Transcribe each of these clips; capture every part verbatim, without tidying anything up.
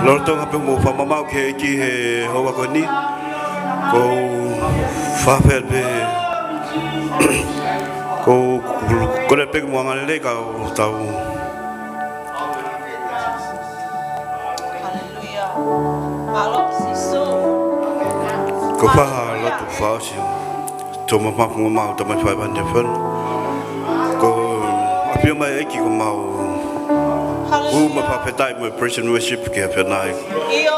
Lolotonga pē mo fakamamaʻu ki he ʻEiki he houa ko eni. Ko u fafel pē. Ko u kole pē ki muʻa ngalele ka u tau. Haleluia. Mālō Sīsū. Ko e fai ha lotu fakaʻosi. Tō mamaku mo mau Tamai Fai Vande Fana. Ko ʻafio mai ʻEiki ko mau. Haleluia. Ū mo fakafetaʻi mo e praise and worship ki he ʻAfiona ʻEiki. ʻIo.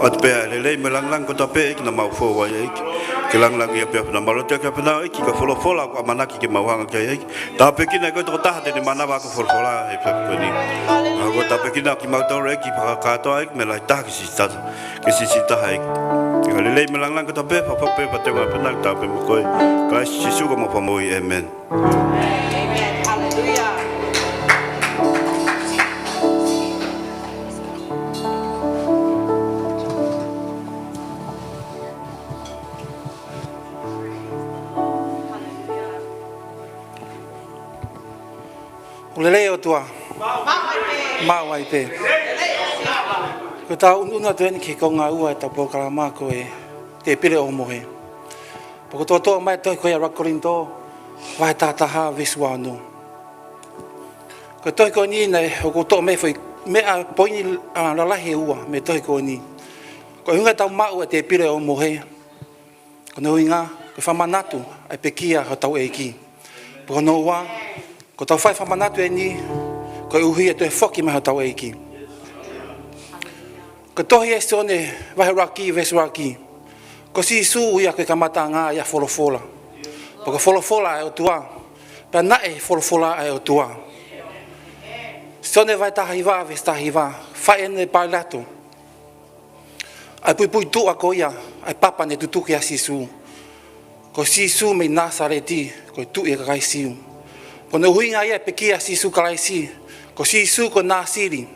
ʻOatu pē ʻa e lelei mo e langilangi kotoa pē ʻEiki naʻa mau fou ai ʻEiki. Ke langilangiʻia pē ʻa e ʻAfiona. Mālō atu ki he ʻAfiona ʻEiki, ko e folofola ʻoku ʻamanaki ke mau hanga ki ai ʻEiki. Tāpuekina ʻEiki ko e tokotaha te ne manava ʻaki e folofola he efiafi ko eni. Haleluia. Ko e tāpuekina kimautolu ʻEiki fakakātoa ʻEiki mei he lahi taha ki he siʻisiʻi taha. Ke siʻisiʻi taha ʻEiki. Ke lelei mo e langilangi kotoa pē, fakafou pē, fakatau pē, fakatau pē mo koe. Kalaisi Sīsū ko homau Fakamoʻui. ʻĒmeni. ʻĒmeni. Haleluia. ʻOku lelei ʻOtua. Maʻu ai pē. Maʻu ai pē. Ko ʻetau ʻunuʻunu atu eni ki he konga ua ʻetau polokalama ko e Tēpile ʻo Mohe. Pea ʻoku toʻotoʻo mai e tohi ko ia ʻa ʻuluaki Kolinitō, vahe taha taha, veesi ua ono. Ko e tohi ko eni naʻe ʻoku toʻo mai e foʻi meʻa poini, ʻa, lalahi ʻe ua mei he tohi ko eni. Ko e ʻuhinga ʻetau maʻu e Tēpile ʻo Mohe. Ko hono ʻuhinga, ko e fakamanatu ʻa e pekia hotau ʻEiki. Pea ko hono ua, ko ʻetau fai fakamanatu eni, koeʻuhi ʻe toe foki mai hotau ʻEiki. Ko e tohi ʻa Sione vahe ʻuluaki, veesi ʻuluaki. Ko Sīsū ia ko e kamataʻanga ia ʻo e folofola. Pea ko e folofola ʻa e ʻOtua. Pea naʻe folofola ʻa e ʻOtua. Sione vahe taha hiva, veesi taha hiva. Fai ʻe Pailato ʻa e puipuituʻa ko ia ʻa e papa naʻe tutuki ai ʻa Sīsū. Ko Sīsū mei Nāsaleti, ko e Tuʻi ʻo e kakai Siu. Ko hono ʻuhinga ia e pekia ʻa Sīsū Kalaisi, ko Sīsū ko e Nāsili.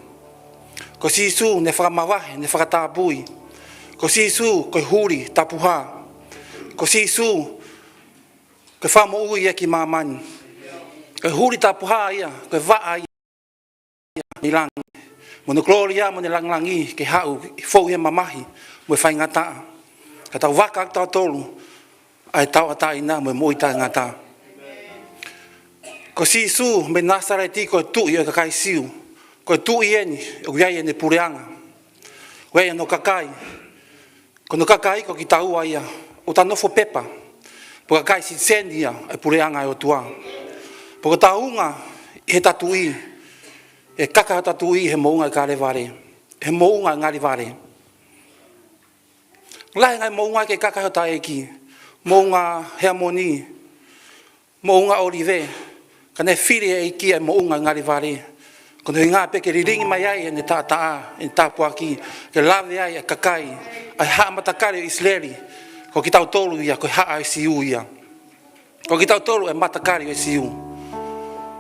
Ko Sīsū naʻe fakamavahe, naʻe fakatapui. Ko Sīsū ko e huli tapuhā. Ko Sīsū ko e fakamoʻui ia ki māmani. Ko e huli tapuhā ia, ko e vaʻa ia ʻi langi. Mo hono kolōlia mo hono langilangi ke haʻu ʻo fou ʻi he mamahi mo e faingataʻa. Ka tau vaka ʻa kitautolu ʻa e tauʻatāina mo e moʻui taʻengata. Ko Sīsū mei Nāsaleti ko e Tuʻi ʻo e kakai Siu. Ko e tuʻi eni, ʻoku ʻi ai ʻene puleʻanga. ʻOku ʻi ai hono kakai. Ko hono kakai ko kitaua ia, ʻoku ta nofo pepa. Pea ko e kakai sitiseni ia ʻo e puleʻanga ʻo e ʻOtua. Pea ko ʻeta unga ʻi heʻeta Tuʻi, ʻe kaka hota Tuʻi he moʻunga ʻo e Kalevale, he moʻunga ʻo e ngalivale. Lahi e ngaahi moʻunga ke kaka ai hota ʻEiki, moʻunga Heamoni, moʻunga ʻŌlive, ka naʻe fili ʻe he ʻEiki ʻa e moʻunga ʻo e ngalivale. Ko hono ʻuhinga pē ke lilingi mai ai ʻene taʻataʻa, ʻene tāpuaki, ke lave ai ʻa e kakai, ʻa e haʻa matakali ʻo ʻIsileli, ko kitautolu ia, ko e haʻa ʻo e Siu ia. Ko kitautolu e matakali ʻo e Siu.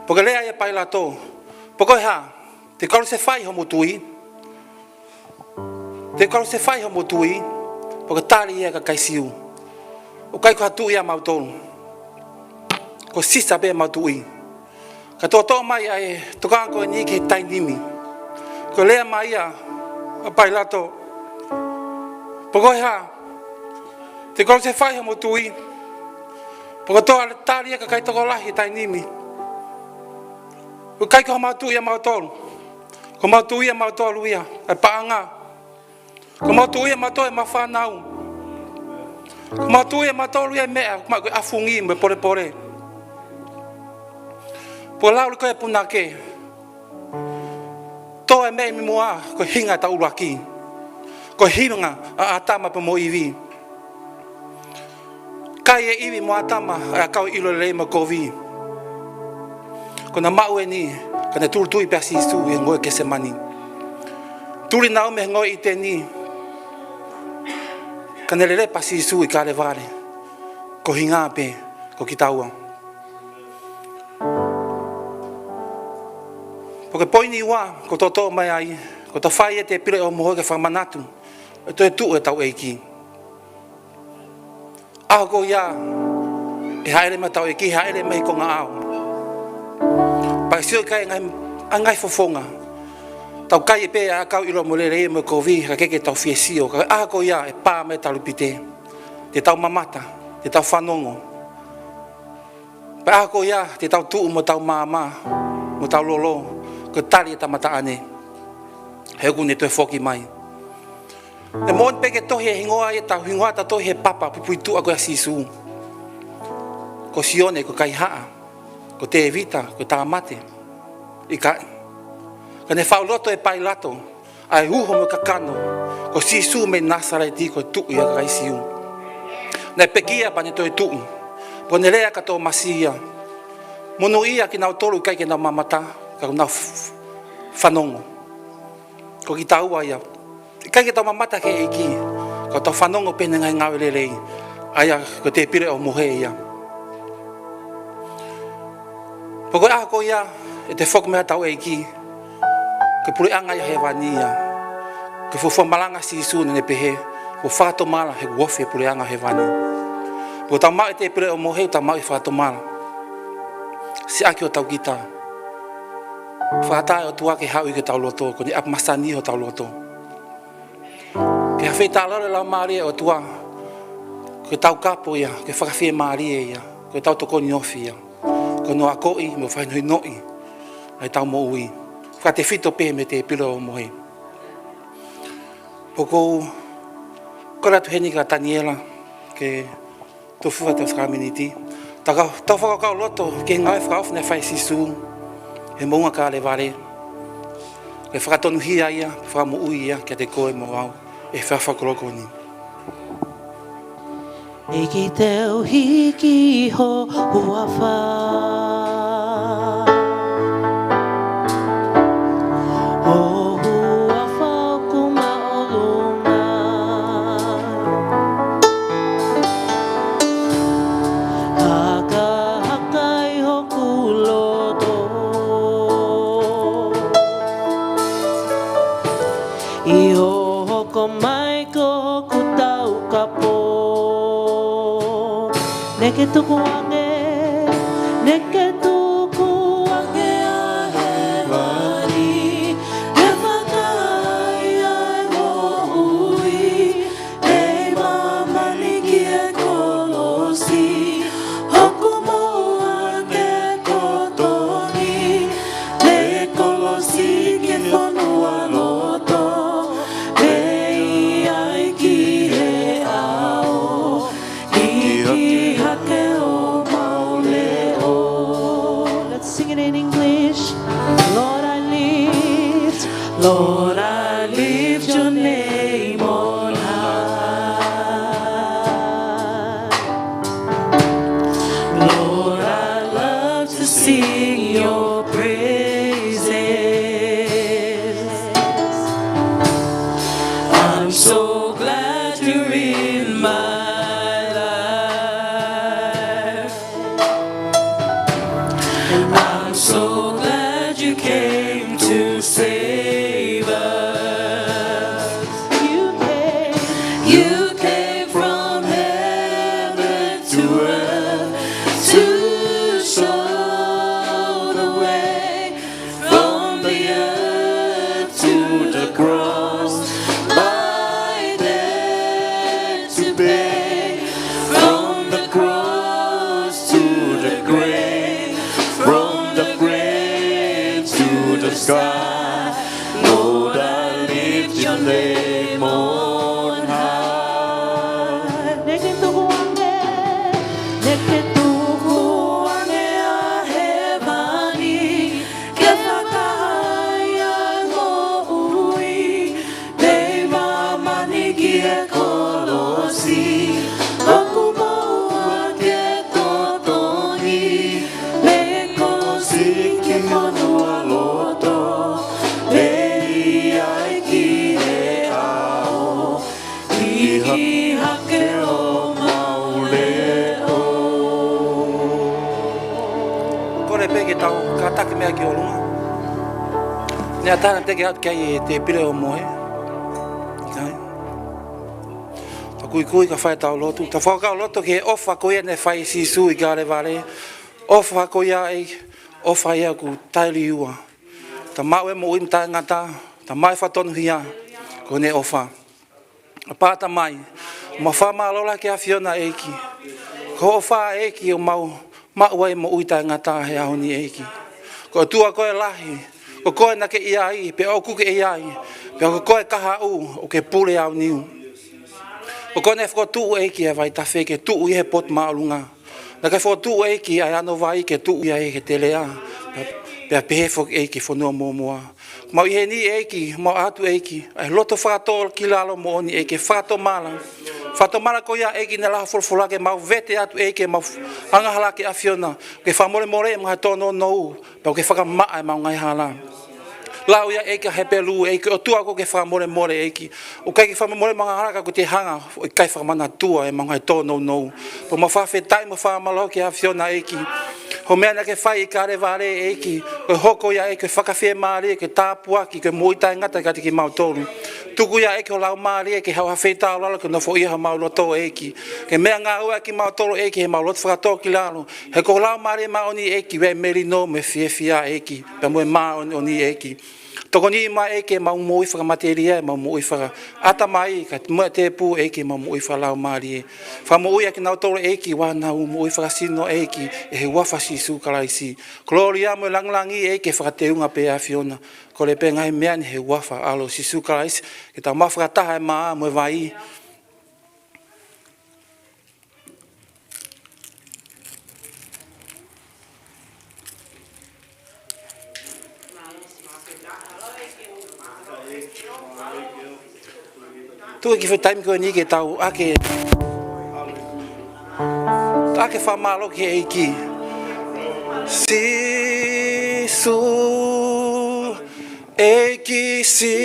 Pea ko e lea ia ʻa Pailato, pea ko e hā, te u kalusefai homo Tuʻi? Te u kalusefai homo Tuʻi? Pea ko e tali ia ʻa e kakai Siu, ʻoku ʻikai ko ha tuʻi ʻamautolu. Ko Sisa pē ʻemau tuʻi. Ka toʻotoʻo mai ʻa e tokanga ko eni ki he taimi ni. Ko e lea mai ia ʻa Pailato, pea ko e hā, te u kalusefai homo Tuʻi? Pea ko e toe tali ia ʻa e kakai tokolahi he taimi ni, ʻoku ʻikai ko homau tuʻi ʻamautolu. Ko homau tuʻi ʻamautolu ia ʻa e paʻanga. Ko homau tuʻi ʻamautolu ʻemau fānau. Ko homau tuʻi ʻamautolu ia e meʻa, ko e maʻu ko e ʻafungi mo e polepole. Pea lau leva ko e punake. Tō e meʻa ʻi muʻa, ko e hinga ʻa ʻuluaki. Ko e hinga ʻa ʻĀtama pea mo ʻIvi. Kai ʻe ʻIvi mo ʻĀtama ʻa e ʻakau ʻo e ʻilo lelei mo e kovi. Ko ʻena maʻu eni, ka ne tulituli pē ʻa Sīsū ʻi he ngoue Ketisemani. Tuli Naomi he ngoue ʻĪteni, ka ne lele pē ʻa Sīsū ʻi Kalevale. Ko e ʻuhinga pē, ko kitaua. Pea ko e poini ua, ʻoku toʻotoʻo mai ai, ko ʻetau fai e Tēpile ʻo Mohe ke fakamanatu ʻa e toetuʻu ʻetau ʻEiki. ʻAho ko ia ʻe hāʻele mai hotau ʻEiki, hāʻele mai he konga ʻao. Pea ʻe sio ki ai e ngaahi, ʻa e ngaahi fofonga. ʻOku ʻikai pē ʻa e kau ʻilo mo e lelei mo e kovi, ka ke ke tau fie sio. Ka ʻaho ko ia ʻe pā mai e talupite. Te tau mamata, te tau fanongo. Pea ʻaho ko ia te tau tuʻu mo tau maama, mo tau lolo, ko e tali e tangata ʻaʻane. He ʻoku ne toe foki mai. Naʻe moʻoni pē ke tohi e hingoa ia, tau hingoa ta tohi he papa pupuituʻa ko ia ʻo Sīsū. Ko Sione, ko e kaihaʻa, ko Tēvita, ko e tāmate. ʻIkai. Ka ne faʻu loto ʻe Pailato, ʻa e uho mo e kakano, ko Sīsū mei Nāsaleti ko e Tuʻi ʻa e kakai Siu. Naʻe pekia pea ne toe tuʻu. Pea ne lea kia Tōmasi ia. Monūʻia kinautolu ʻikai ke nau mamata, ka nau f-, f-, fanongo. Ko kitaua ia. ʻIkai ke tau mamata ki he ʻEiki, ka tau fanongo pē ki heʻene ngaahi ngāue lelei. ʻA ia ko e tēpile ʻo mohe ia. Pea ko e ʻaho ko ia, ʻe toe foki mai ʻetau ʻEiki. Ko e puleʻanga ia ʻo hēvani ia. Ko e fuofua malanga ʻa Sīsū naʻa ne pehē, kuo fakatomala he kuo ofi e puleʻanga ʻo hēvani. Pea tau maʻu e tēpile ʻo mohe, tau maʻu e fakatomala. Siʻaki hotau kita. Fakataha e ʻOtua ke haʻu ki hotau loto, ko ʻene ʻapi masani hotau loto. Ke hafei taʻalo e Laumālie ʻo e ʻOtua, ko e taukapo ia, ko e fakafiemālie ia, ko e tau tokoni ofi ia. Ko hono akoʻi mo fakahinohinoʻi ʻa ʻetau moʻui. Fakatefito pē mei he tēpile ʻo mohe. Pea ʻoku ou kole atu heni kia Taniela, ke tuku hifo ʻa e sākalamēniti. Tau ka-, tau fakakaukauloto ki he ngāue fakaofo naʻe fai ʻe Sīsū he moʻunga Kalevale. Ke fakatonuhia ia, fakamoʻui ia, kiate koe mo au, he efiafi fakaloko ni. ʻEiki te u hiki ho huafa. Ho huafa ʻoku māʻolunga. Hakahaka ʻi hoku loto. ʻI hoʻo hoko mai ko hoku taukapo. Neke tukuange, neke tukuange ʻa hēvani, ke fakahā ai ʻa e moʻui, mei māmani ki he kolosi, hoku moʻua ke totongi, mei he kolosi ki he fonualoto, mei ai ki he ʻao, hiki hake homau leʻo. Let's sing it in English. Lord, I lift, Lord, I lift your name on high. Lord, I love to sing your praises. I'm so glad you're in my life. I'm so glad you came to save us. You came, you came from heaven to earth to show the way. From the earth to the cross, my debt to pay. From the cross to the grave, from the grave to the sky. Lord, I lift your name on high. Neke tukuange, neke tukuange ʻa hēvani, ke fakahā ai ʻa e moʻui, mei māmani ki he kolosi, hoku moʻua ke totongi, mei he kolosi ki he fonualoto, mei ai ki he ʻao, hiki hake homau leʻo. Kole pē ke tau kātaki mai ki ʻolunga. Naʻa tau teʻeki atu ki he tēpile ʻo mohe. ʻIkai. Ka kuikui kae fai ʻetau lotu. Tau fakakaukauloto ki he ʻofa ko ia naʻe fai ʻe Sīsū ʻi Kalevale. ʻOfa ko ia ʻa e, ʻofa ia ʻoku taʻeliua. Tau maʻu e moʻui taʻengata, Tamai fakatonuhia, ko hoʻo ʻofa. ʻApā Tamai, mau fakamālō lahi ki he ʻAfiona ʻEiki. Ko hoʻo ʻofa ʻEiki ʻoku mau maʻu ai e moʻui taʻengata he ʻaho ni ʻEiki. Ko e ʻOtua koe lahi, ko koe naʻa ke ʻi ai, pea ʻoku ke ʻi ai, pea ko koe kahaʻu ʻoku ke pule aoniu. Ko koe naʻe fokotuʻu ʻEiki ʻa e vaitafe ke tuʻu ʻi he potu māʻolunga. Naʻa ke fokotuʻu ʻEiki ʻa e ano vai ke tuʻu ʻi ai he teleʻa, pea, pea pehē foki ʻEiki fonua mōmoa. Mau ʻi heni ʻEiki, mau ʻatu ʻEiki ʻa e loto fakatōkilalo moʻoni ʻEiki, fakatomala. Fakatomala ko ia ʻEiki naʻe lau he folofola ke mau vete atu ʻEiki ʻemau angahala ki he ʻAfiona, ke fakamolemole ʻemau ngaahi tōnounou, pea ke fakamaʻa ʻemau ngaahi hala. Lau ia ʻEiki ʻa Hepelū ʻEiki, ʻOtua ʻoku ke fakamolemole ʻEiki. ʻOku ʻikai ke fakamolemole ʻemau angahala ka ʻoku ke hanga ʻo ʻikai fakamanatua ʻemau ngaahi tōnounou. Pea mau fakafetaʻi mo fakamālō ki he ʻAfiona ʻEiki. Ko e meʻa naʻa ke fai ʻi Kalevale ʻEiki, ko e hoko ia ʻEiki ko e fakafiemālie, ko e tāpuaki, ko e moʻui taʻengata kiate kimautolu. Tuku ia ʻEiki ho Laumālie ke haʻu ʻo fakafetaulalo ke nofoʻia homau loto ʻEiki. Ke meʻangāueʻaki kimautolu ʻEiki heʻemau loto fakatōkilalo. He ko ho Laumālie Māʻoniʻoni ʻEiki ʻoku ʻi ai e melino mo e fiefia ʻEiki, pea mo e māʻoniʻoni ʻEiki. Tokoni mai ʻEiki ʻemau moʻui fakamatelie, ʻemau moʻui fakaʻatamai, kae ʻumaʻā e tēpū ʻEiki ʻemau moʻui fakalaumālie. Fakamoʻui ʻa kinautolu ʻEiki ʻoku nau moʻui fakasino ʻEiki, ʻi he huafa ʻo Sīsū Kalaisi. Kolōlia mo e lāngilangi ʻEiki ke fakateunga pē ʻe he ʻAfiona. Kole pē ngaahi meʻa ni he huafa ʻo ho ʻAlo Sīsū Kalaisi, ke tau maʻu fakataha e mā mo e vai. Tuku e kiʻi foʻi taimi ko eni ke tau ʻā ke, ʻā ke fakamālō ki he ʻEiki. Sīsū, ʻEiki Sīsū,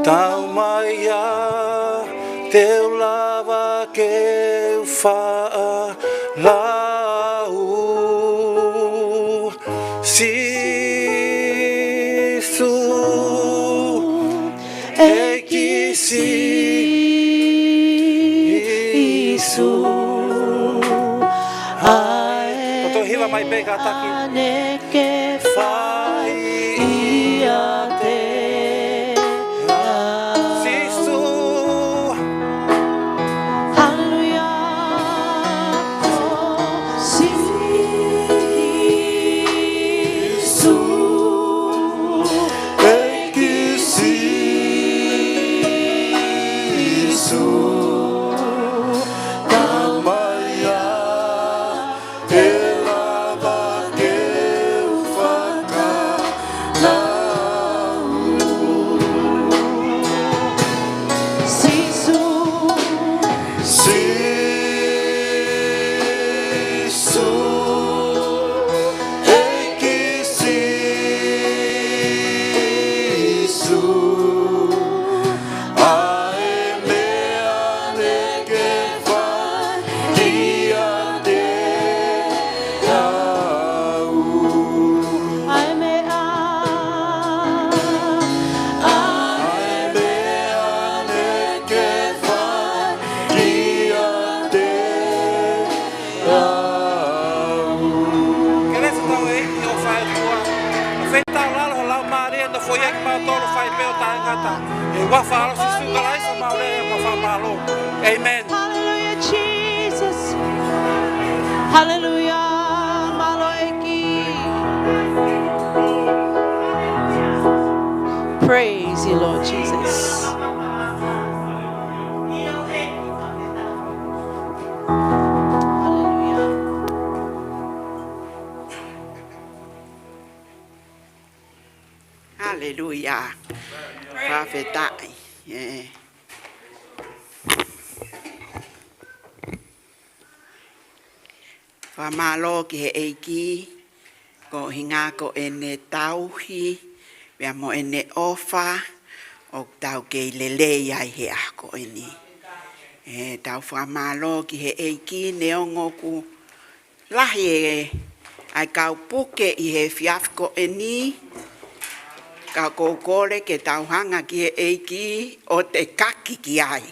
tau mai ā, te u lava ke u faʻa lau. Sīsū, ʻEiki Sīsū, ʻai. Toto hiva mai pē kātaki. Ke fai ʻiate au. Sīsū. Haleluia. Sīsū. ʻEiki Sīsū. Tau mai ā. Te lava ke u fakalau. Sīsū. Sīsū. ʻEiki Sīsū. ʻA e meʻa naʻa ke fai ʻiate au. ʻA e meʻa, ʻa e meʻa naʻa ke fai ʻiate au. Kelesi ʻa hotau ʻEiki ʻofa ʻa e ʻOtua, ʻa e fakafetaulalo ʻa ho Laumālie, nofoʻia kimautolu fai pē ʻo taʻengata. ʻI he huafa ʻo Sīsū Kalaisi ʻoku mau lea mo fakamālō. ʻĒmeni. Hallelujah, Jesus. Hallelujah. Mālō ʻEiki. Praise you, Lord Jesus. Hallelujah. Haleluia. Fakafetaʻi. ʻĒ. Fakamālō ki he ʻEiki, koeʻuhinga ko ʻene tauhi, pea mo ʻene ʻofa, ʻoku tau kei lelei ai he ʻaho ko eni. ʻE, tau fakamālō ki he ʻEiki neongo ʻoku lahi e, ʻa e kau puke ʻi he efiafi ko eni, ka ʻoku ou kole ke tau hanga ki he ʻEiki ʻo tekaki ki ai.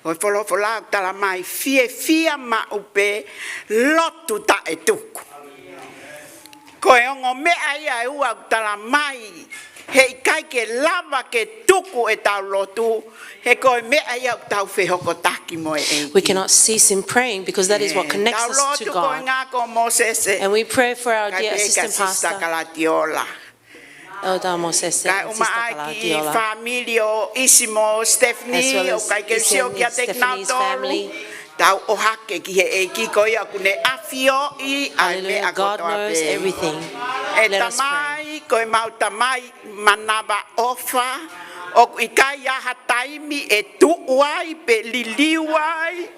Ko e folofola ʻoku tala mai fiefia maʻu pē lotu taʻetuku. Ko e ongo meʻa ia ʻe ua ʻoku tala mai, heʻikai ke lava ke tuku ʻetau lotu, he ko e meʻa ia ʻoku tau fehokotaki mo e ʻEiki. We cannot cease in praying because that is what connects us to God. Tau lotu ko e ngā ko Mosese. And we pray for our dear assistant pastor, Kalatiola. Elder Mosese and Sister Kalatiola. Kae ʻumaʻā e kiʻi fāmili ʻo ʻIsi mo Stephanie, as well as ʻoku ʻikai ke sio kiate kinautolu. Tau ʻohake ki he ʻEiki ko ia ʻoku ne ʻafioʻi ʻa e meʻa kotoa pē. Hallelujah. God knows everything. Let us pray. ʻE Tamai, ko e mau Tamai manavaʻofa, ʻoku ʻikai ha taimi ʻe tuʻu ai pe liliu ai.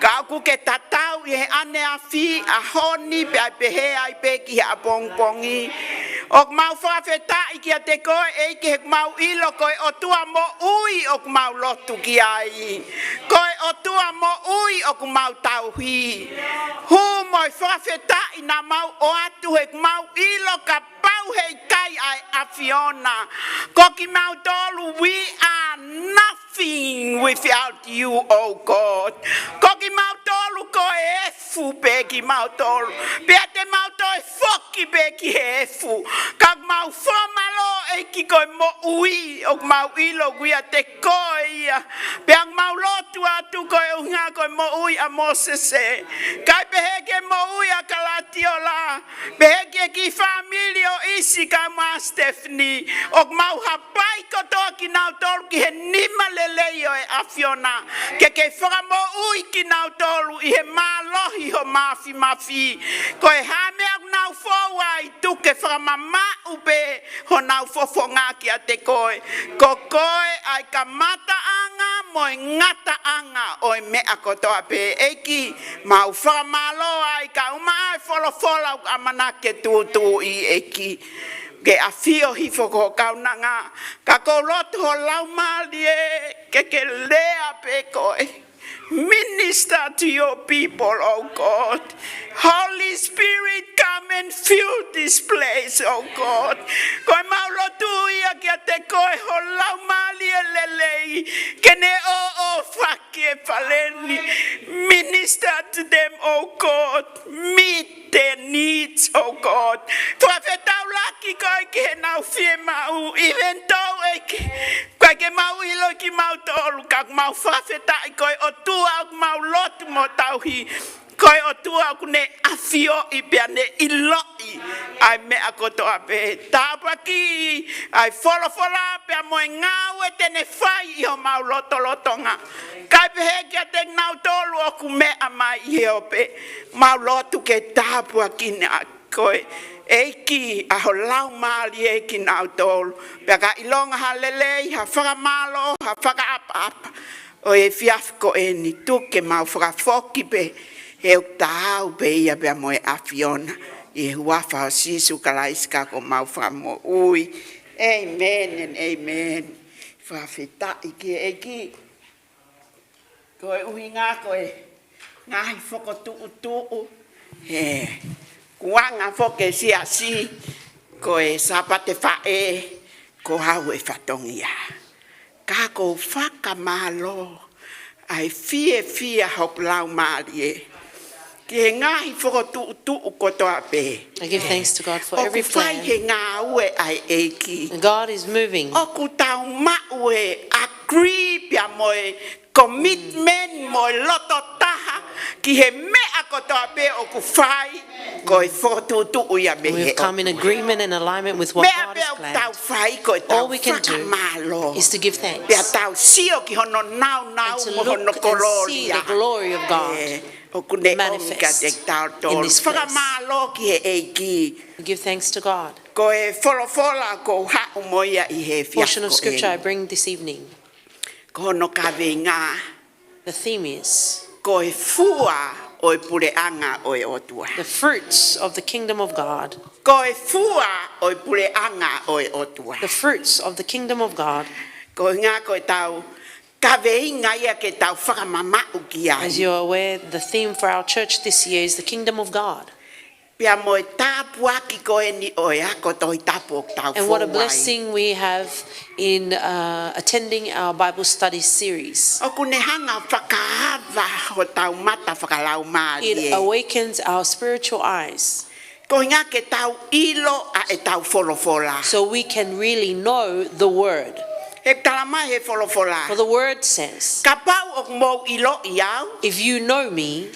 Ka ʻoku ke tatau ʻi he ʻaneafi, ʻaho ni, pea pehē ai pē ki he ʻapongipongi. ʻOku mau fakafetaʻi kiate koe ʻEiki he ʻoku mau ʻilo ko e ʻOtua moʻui ʻoku mau lotu ki ai. Ko e ʻOtua moʻui ʻoku mau tauhi. Hū mo e fakafetaʻi naʻa mau ʻoatu he ʻoku mau ʻilo kapau heʻikai ʻa e ʻAfiona, ko kimautolu, we are nothing without you, oh God. Ko kimautolu ko e efu pē kimautolu. Pea te mau toe foki pē ki he efu. Ka mau fakamālō ʻEiki ko e moʻui ʻoku mau ʻilo ʻoku ʻiate koe ia. Pea mau lotu atu ko e ʻuhinga ko e moʻui ʻa Mosese. Kae pehē ki he moʻui ʻa Kalatiola. Pehē ki he kiʻi fāmili ʻo ʻIsi kae ʻumaʻā Stephanie. ʻOku mau hapai kotoa kinautolu ki he nima lelei ʻo e ʻAfiona. Ke ke fakamoʻui kinautolu ʻi he mālohi ho māfimafi. Ko e hā e meʻa ʻoku nau fou ai, tuku ke fakamamaʻu pē honau fofonga kiate koe. Ko koe ʻa e kamataʻanga mo e ngataʻanga ʻo e meʻa kotoa pē. ʻEiki, mau fakamālō ai kae ʻumaʻā e folofola ʻoku ʻamanaki ke tuʻutuʻuni ʻEiki. Ke ʻafio hifo ki ho kaunanga, ka ʻoku ou lotu ho Laumālie ke ke lea pē koe. Minister to your people, oh God. Holy Spirit, come and fill this place, oh God. Ko e mau lotu ia kiate koe ho Laumālie Lelei, ke ne ʻoʻofaki e fale ni. Minister to them, oh God. Meet their needs, oh God. Fakafetaulaki koe ki heʻenau fiemaʻu, even though ʻEiki, ʻikai ke mau ʻilo kimautolu, ka ʻoku mau fakafetaʻi ko e ʻOtua ʻoku mau lotu mo tauhi, ko e ʻOtua ʻoku ne ʻafioʻi pea ne ʻiloʻi ʻa e meʻa kotoa pē. Tāpuakiʻi ʻa e folofola pea mo e ngāue te ne fai ʻi homau lotolotonga. Kae pehē kiate kinautolu ʻoku meʻa mai ʻi he ope, mau lotu ke tāpuakiʻi ʻa koe ʻEiki, ʻa ho Laumālie kinautolu. Pea ka ʻilonga ha lelei, ha fakamālō, ha fakaʻapaʻapa ʻo e efiafi ko eni, tuku ke mau fakafoki pē, he ʻoku taau pē ia pea mo e ʻAfiona, ʻi he huafa ʻo Sīsū Kalaisi ko homau Fakamoʻui. Amen and amen. Fakafetaʻi ki he ʻEiki. Ko e ʻuhinga ko e ngaahi fokotuʻutuʻu, he kuonga foki e siasi, ko e Sāpate Faʻē, ko au e fatongia. Ka ʻoku ou fakamālō ʻa e fiefia hoku laumālie ki he ngaahi fokotuʻutuʻu kotoa pē. I give thanks to God for every plan. ʻOku fai he ngāue ʻa e ʻEiki. God is moving. ʻOku tau maʻu e agree pea mo e commitment mo e loto taha ki he meʻa kotoa pē ʻoku fai, ko e fokotuʻutuʻu ia mei he ʻOtua. We've come in agreement and alignment with what God has planned. Meʻa pē ʻoku tau fai ko e tau fakamālō. All we can do is to give thanks. Pea tau sio ki hono nāunau mo hono kolōlia. And to look and see the glory of God manifest in this place. ʻOku ne ʻomi kiate kitautolu. Fakamālō ki he ʻEiki. We give thanks to God. Ko e folofola ʻoku ou haʻu mo ia ʻi he efiafi ko eni. Portion of scripture I bring this evening. Ko hono kaveinga. The theme is, ko e fua ʻo e puleʻanga ʻo e ʻOtua. The fruits of the kingdom of God. Ko e fua ʻo e puleʻanga ʻo e ʻOtua. The fruits of the kingdom of God. Ko e ʻuhinga ko e tau kaveinga ia ke tau fakamamaʻu ki ai. As you are aware, the theme for our church this year is the kingdom of God. Pea mo e tāpuaki ko eni ʻo e ako Tohi Tapu ʻoku tau fou ai. And what a blessing we have in, uh, attending our Bible study series. ʻOku ne hanga fakaava hotau mata fakalaumālie. It awakens our spiritual eyes. Ko e ʻuhinga ke tau ʻilo ʻa ʻetau folofola. So we can really know the word. He tala mai he folofola. For the word says, Kapau ʻoku mou ʻiloʻi au, if you know me,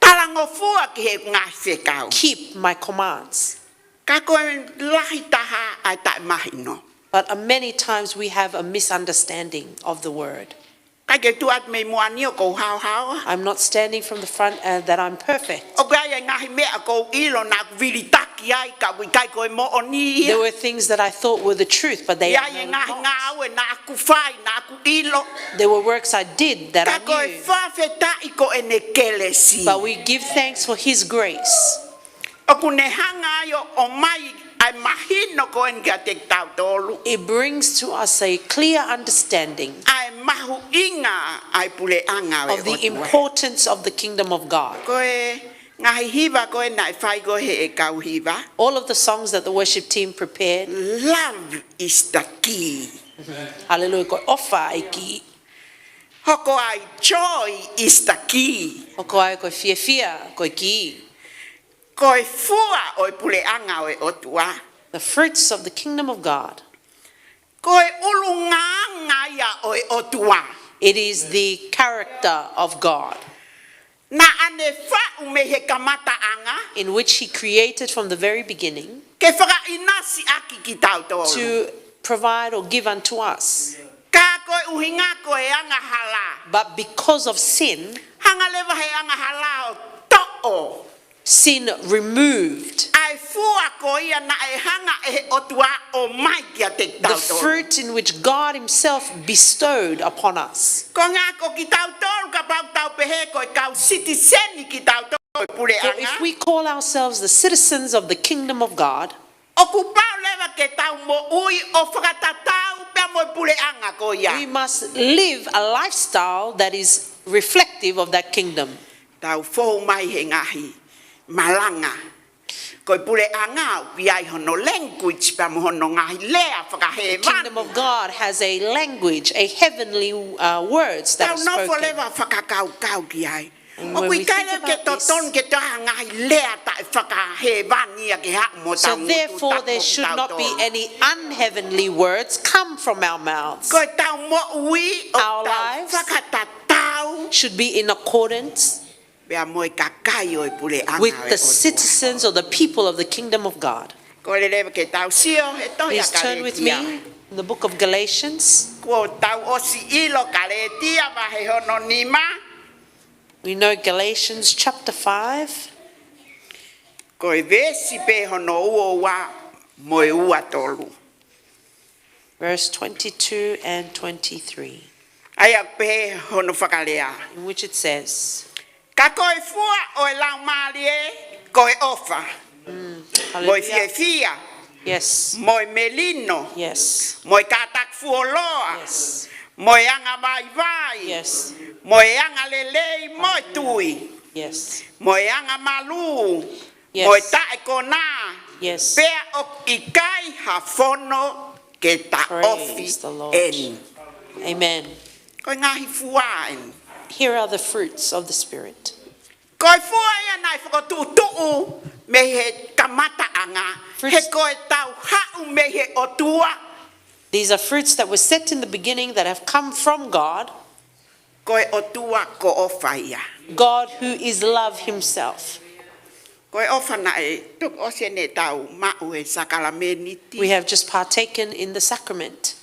talangofua ki he ngaahi fekau. Keep my commands. Ka ko e lahi taha ʻa e taʻemahino. But uh, many times we have a misunderstanding of the word. ʻIkai ke u tuʻu atu mei muʻa ni ʻoku ou haohaoa. I'm not standing from the front uh, that I'm perfect. ʻOku ʻi ai e ngaahi meʻa ʻoku ou ʻilo naʻa ku vilitaki ai ka ʻoku ʻikai ko e moʻoni ia. There were things that I thought were the truth, but they are not. ʻI ai e ngaahi ngāue naʻa ku fai, naʻa ku ʻilo. There were works I did that I knew. Ka ko e fakafetaʻi ko ʻene kelesi. But we give thanks for his grace. ʻOku ne hanga ai ʻo ʻomai ʻa e mahino ko eni kiate kitautolu. It brings to us a clear understanding ʻA e mahuʻinga ʻa e puleʻanga ʻo e ʻOtua. Of the importance of the kingdom of God. Ko e ngaahi hiva ko ē naʻe fai ko ē he ʻū kau hiva. All of the songs that the worship team prepared. Love is the key. Hallelujah. Ko e ʻofa ʻa e kī. Hoko ai joy is the key. Hoko ai ko e fiefia ko e kī. Ko e fua ʻo e puleʻanga ʻo e ʻOtua. The fruits of the kingdom of God. Ko e ʻulungaanga ia ʻo e ʻOtua. It is the character of God. Naʻa ne faʻu mei he kamataʻanga. In which he created from the very beginning. Ke fakaʻinasi ʻaki kitautolu. To provide or give unto us. Ka ko e ʻuhinga ko e angahala. But because of sin, Hanga leva he angahala ʻo toʻo. Sin removed. ʻA e fua ko ia naʻe hanga ʻe he ʻOtua ʻo ʻomai kiate kitautolu. The fruit in which God himself bestowed upon us. Ko e ʻuhinga ko kitautolu kapau tau pehē ko e kau sitiseni kitautolu ʻo e puleʻanga. For if we call ourselves the citizens of the kingdom of God, ʻOku pau leva ke tau moʻui ʻo fakatatau pea mo e puleʻanga ko ia. We must live a lifestyle that is reflective of that kingdom. Tau fou mai he ngaahi malanga. Ko e puleʻanga ʻoku ʻi ai hono language pea mo hono ngaahi lea fakahēvani. The kingdom of God has a language, a heavenly uh, words that are spoken. Tau nofo leva fakakaukau ki ai. And when we think about this, ʻOku ʻikai leva ke totonu ke tau ngaahi lea taʻefakahēvani ia ke haʻu mo tau ngutu tapu kitautolu. So therefore there should not be any unheavenly words come from our mouths. Ko e tau moʻui ʻoku tau fakatatau. Our lives should be in accordance Pea mo e kakai ʻo e puleʻanga ʻo e ʻOtua. With the citizens or the people of the kingdom of God. Kole leva ke tau sio he tohi ʻa Kalētia. Please turn with me in the book of Galatians. Kuo tau ʻosi ʻilo Kalētia vahe hono nima. We know Galatians chapter five. Ko e veesi pē hono ua ua mo e ua tolu. Verse twenty-two and twenty-three. ʻA ia ʻoku pehē hono fakalea. In which it says, Ka ko e fua ʻo e Laumālie ko e ʻofa. Mm, mo e hallelujah. Fiefia. Yes. Mo e melino. Yes. Mo e kātaki fuoloa. Yes. Mo e angavaivai. Yes. Mo e angalelei mo e tui. Yes. Mo e angamalū. Yes. Mo e taʻekonā. Yes. Pea ʻoku ʻikai ha fono ke taʻofi eni. Praise the Lord. Amen. Ko e ngaahi fua eni. Here are the fruits of the Spirit. Ko e fua ia naʻe fokotuʻutuʻu mei he kamataʻanga. Fruits. He ko e tau haʻu mei he ʻOtua. These are fruits that were set in the beginning that have come from God. Ko e ʻOtua ko ʻofa ia. God who is love himself. Ko e ʻofa naʻe tuku ʻosi ʻene tau maʻu he sākalamēniti. We have just partaken in the sacrament.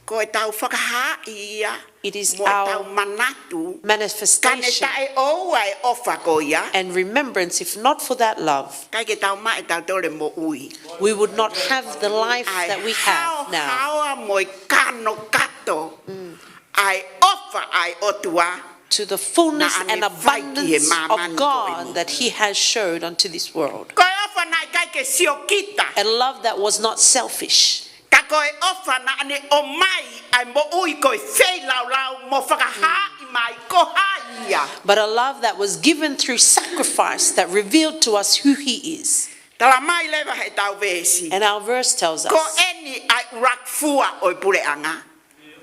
Ko e tau fakahaaʻi ia. It is our manifestation. Mo e tau manatu. Ka ne taʻeʻoua e ʻofa ko ia. And remembrance, if not for that love, ʻikai ke tau maʻu ʻe tautolu e moʻui. We would not have the life that we have now. ʻA e haohaoa mo e kanokato. Mm. ʻA e ʻofa ʻa e ʻOtua. To the fullness and abundance of God that he has showed unto this world. Naʻa ne fai ki he māmani ko eni. Ko e ʻofa naʻe ʻikai ke sio kita. A love that was not selfish. Ka ko e ʻofa naʻa ne ʻomai ʻa e moʻui ko e feilaulau mo fakahaaʻi mai ko hai ia. But a love that was given through sacrifice that revealed to us who he is. Tala mai leva he tau veesi. And our verse tells us, Ko eni ʻa e ʻuluaki fua ʻo e puleʻanga.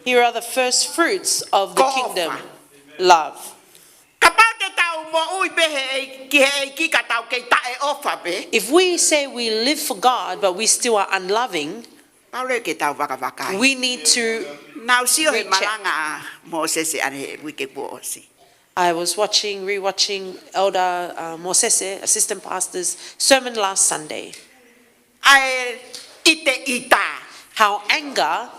Here are the first fruits of the kingdom. Ko ʻofa. Love. Kapau te tau Moʻui pē he ʻEiki, ki he ʻEiki ka tau kei taʻeʻofa pē. If we say we live for God, but we still are unloving, Pau leva ke tau vakavakai. We need to Naʻá ku sio he recheck. Malanga ʻa Mōsese ʻanenai he uike kuo ʻosi. I was watching, rewatching Elder, uh, Mōsese, assistant pastor's sermon last Sunday. ʻA e ʻiteʻita. How anger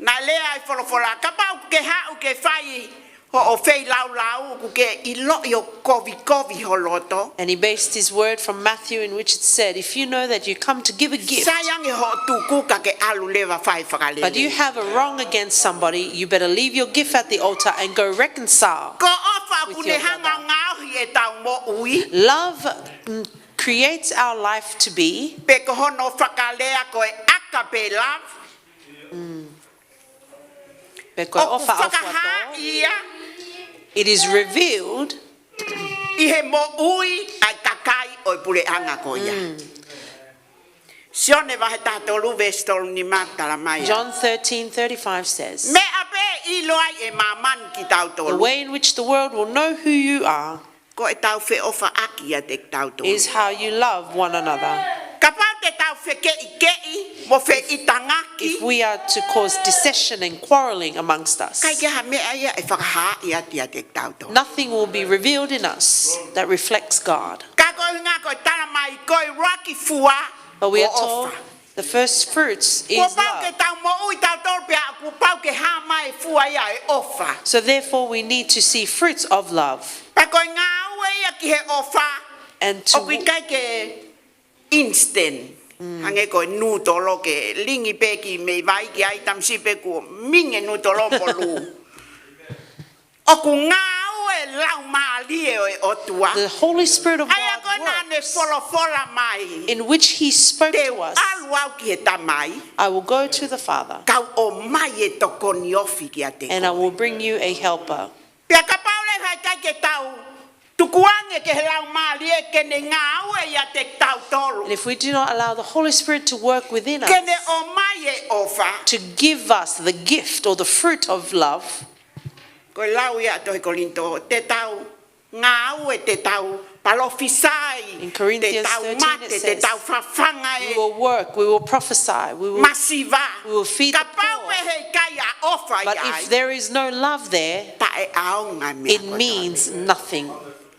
Naʻe lea ʻa e folofola, kapau ʻoku ke haʻu ke fai hoʻo feilaulau, ʻoku ke ʻiloʻi ʻoku kovikovi ho loto. And he based his word from Matthew, in which it said, "If you know that you come to give a gift, Sai ange hoʻo tuku ka ke ʻalu leva fai fakalelei. But you have a wrong against somebody, you better leave your gift at the altar and go reconcile with your brother." Ko e ʻofa ʻoku ne hanga ʻo ngaohi ʻetau moʻui. Love, mm, creates our life to be. Pe ko hono fakalea ko e agape love. Pe ko e ʻOku ʻofa ʻaufuatō. Fakahaaʻi ia. It is revealed ʻi he moʻui ʻa e kakai ʻo e puleʻanga ko ia. Mm. Sione vahe taha tolu veesi tolu nima talamai. John thirteen thirty-five says, Meʻa pē ʻe ʻilo ai ʻe māmani kitautolu. The way in which the world will know who you are Ko ʻetau feʻofaʻaki ʻiate kitautolu. Is how you love one another. Kapau te tau fekeʻikeʻi mo feʻitangaki. If we are to cause dissension and quarreling amongst us, ʻIkai ke ha meʻa ia ʻe fakahaaʻi atu ʻiate kitautolu. Nothing will be revealed in us that reflects God. Ka ko e ʻuhinga ko e talamai ko e ʻuluaki fua But we are ko e told ʻofa. The first fruits is love. Kuo pau ke tau moʻui tautolu pea kuo pau ke hā mai e fua ia ʻo e ʻofa. So therefore we need to see fruits of love. Pea ko e ngāue ia ki he ʻofa. And to ʻOku ʻikai ke instant. Mm. Hangē ko e nūtolo ke lingi pē ki mei vai ki ai tamasiʻi pea kuo mingi e nūtolo mo lū. ʻOku ngāue e Laumālie ʻo e ʻOtua. The Holy Spirit of God works. ʻA ia ko ē naʻá ne folofola mai. In which he spoke to us, Te u ʻalu au ki he Tamai. I will go to the Father. Kau ʻomai e tokoni ofi kiate koe. And I will bring you a helper. Pea kapau leva ʻe ʻikai ke tau tukuange ki he Laumālie ke ne ngāue ʻiate kitautolu. And if we do not allow the Holy Spirit to work within us, Ke ne ʻomai e ʻofa. To give us the gift or the fruit of love, Ko e lau ia ʻa e tohi Kolinitō, te tau ngāue, te tau palōfisai, In Corinthians thirteen it says, te tau mate, te tau fafanga e masiva. We will work, we will prophesy, we will, we will feed the poor. Kapau ʻe ʻikai ha ʻofa ia ai. But if there is no love there, taʻeʻaonga e meʻa kotoa. It means nothing.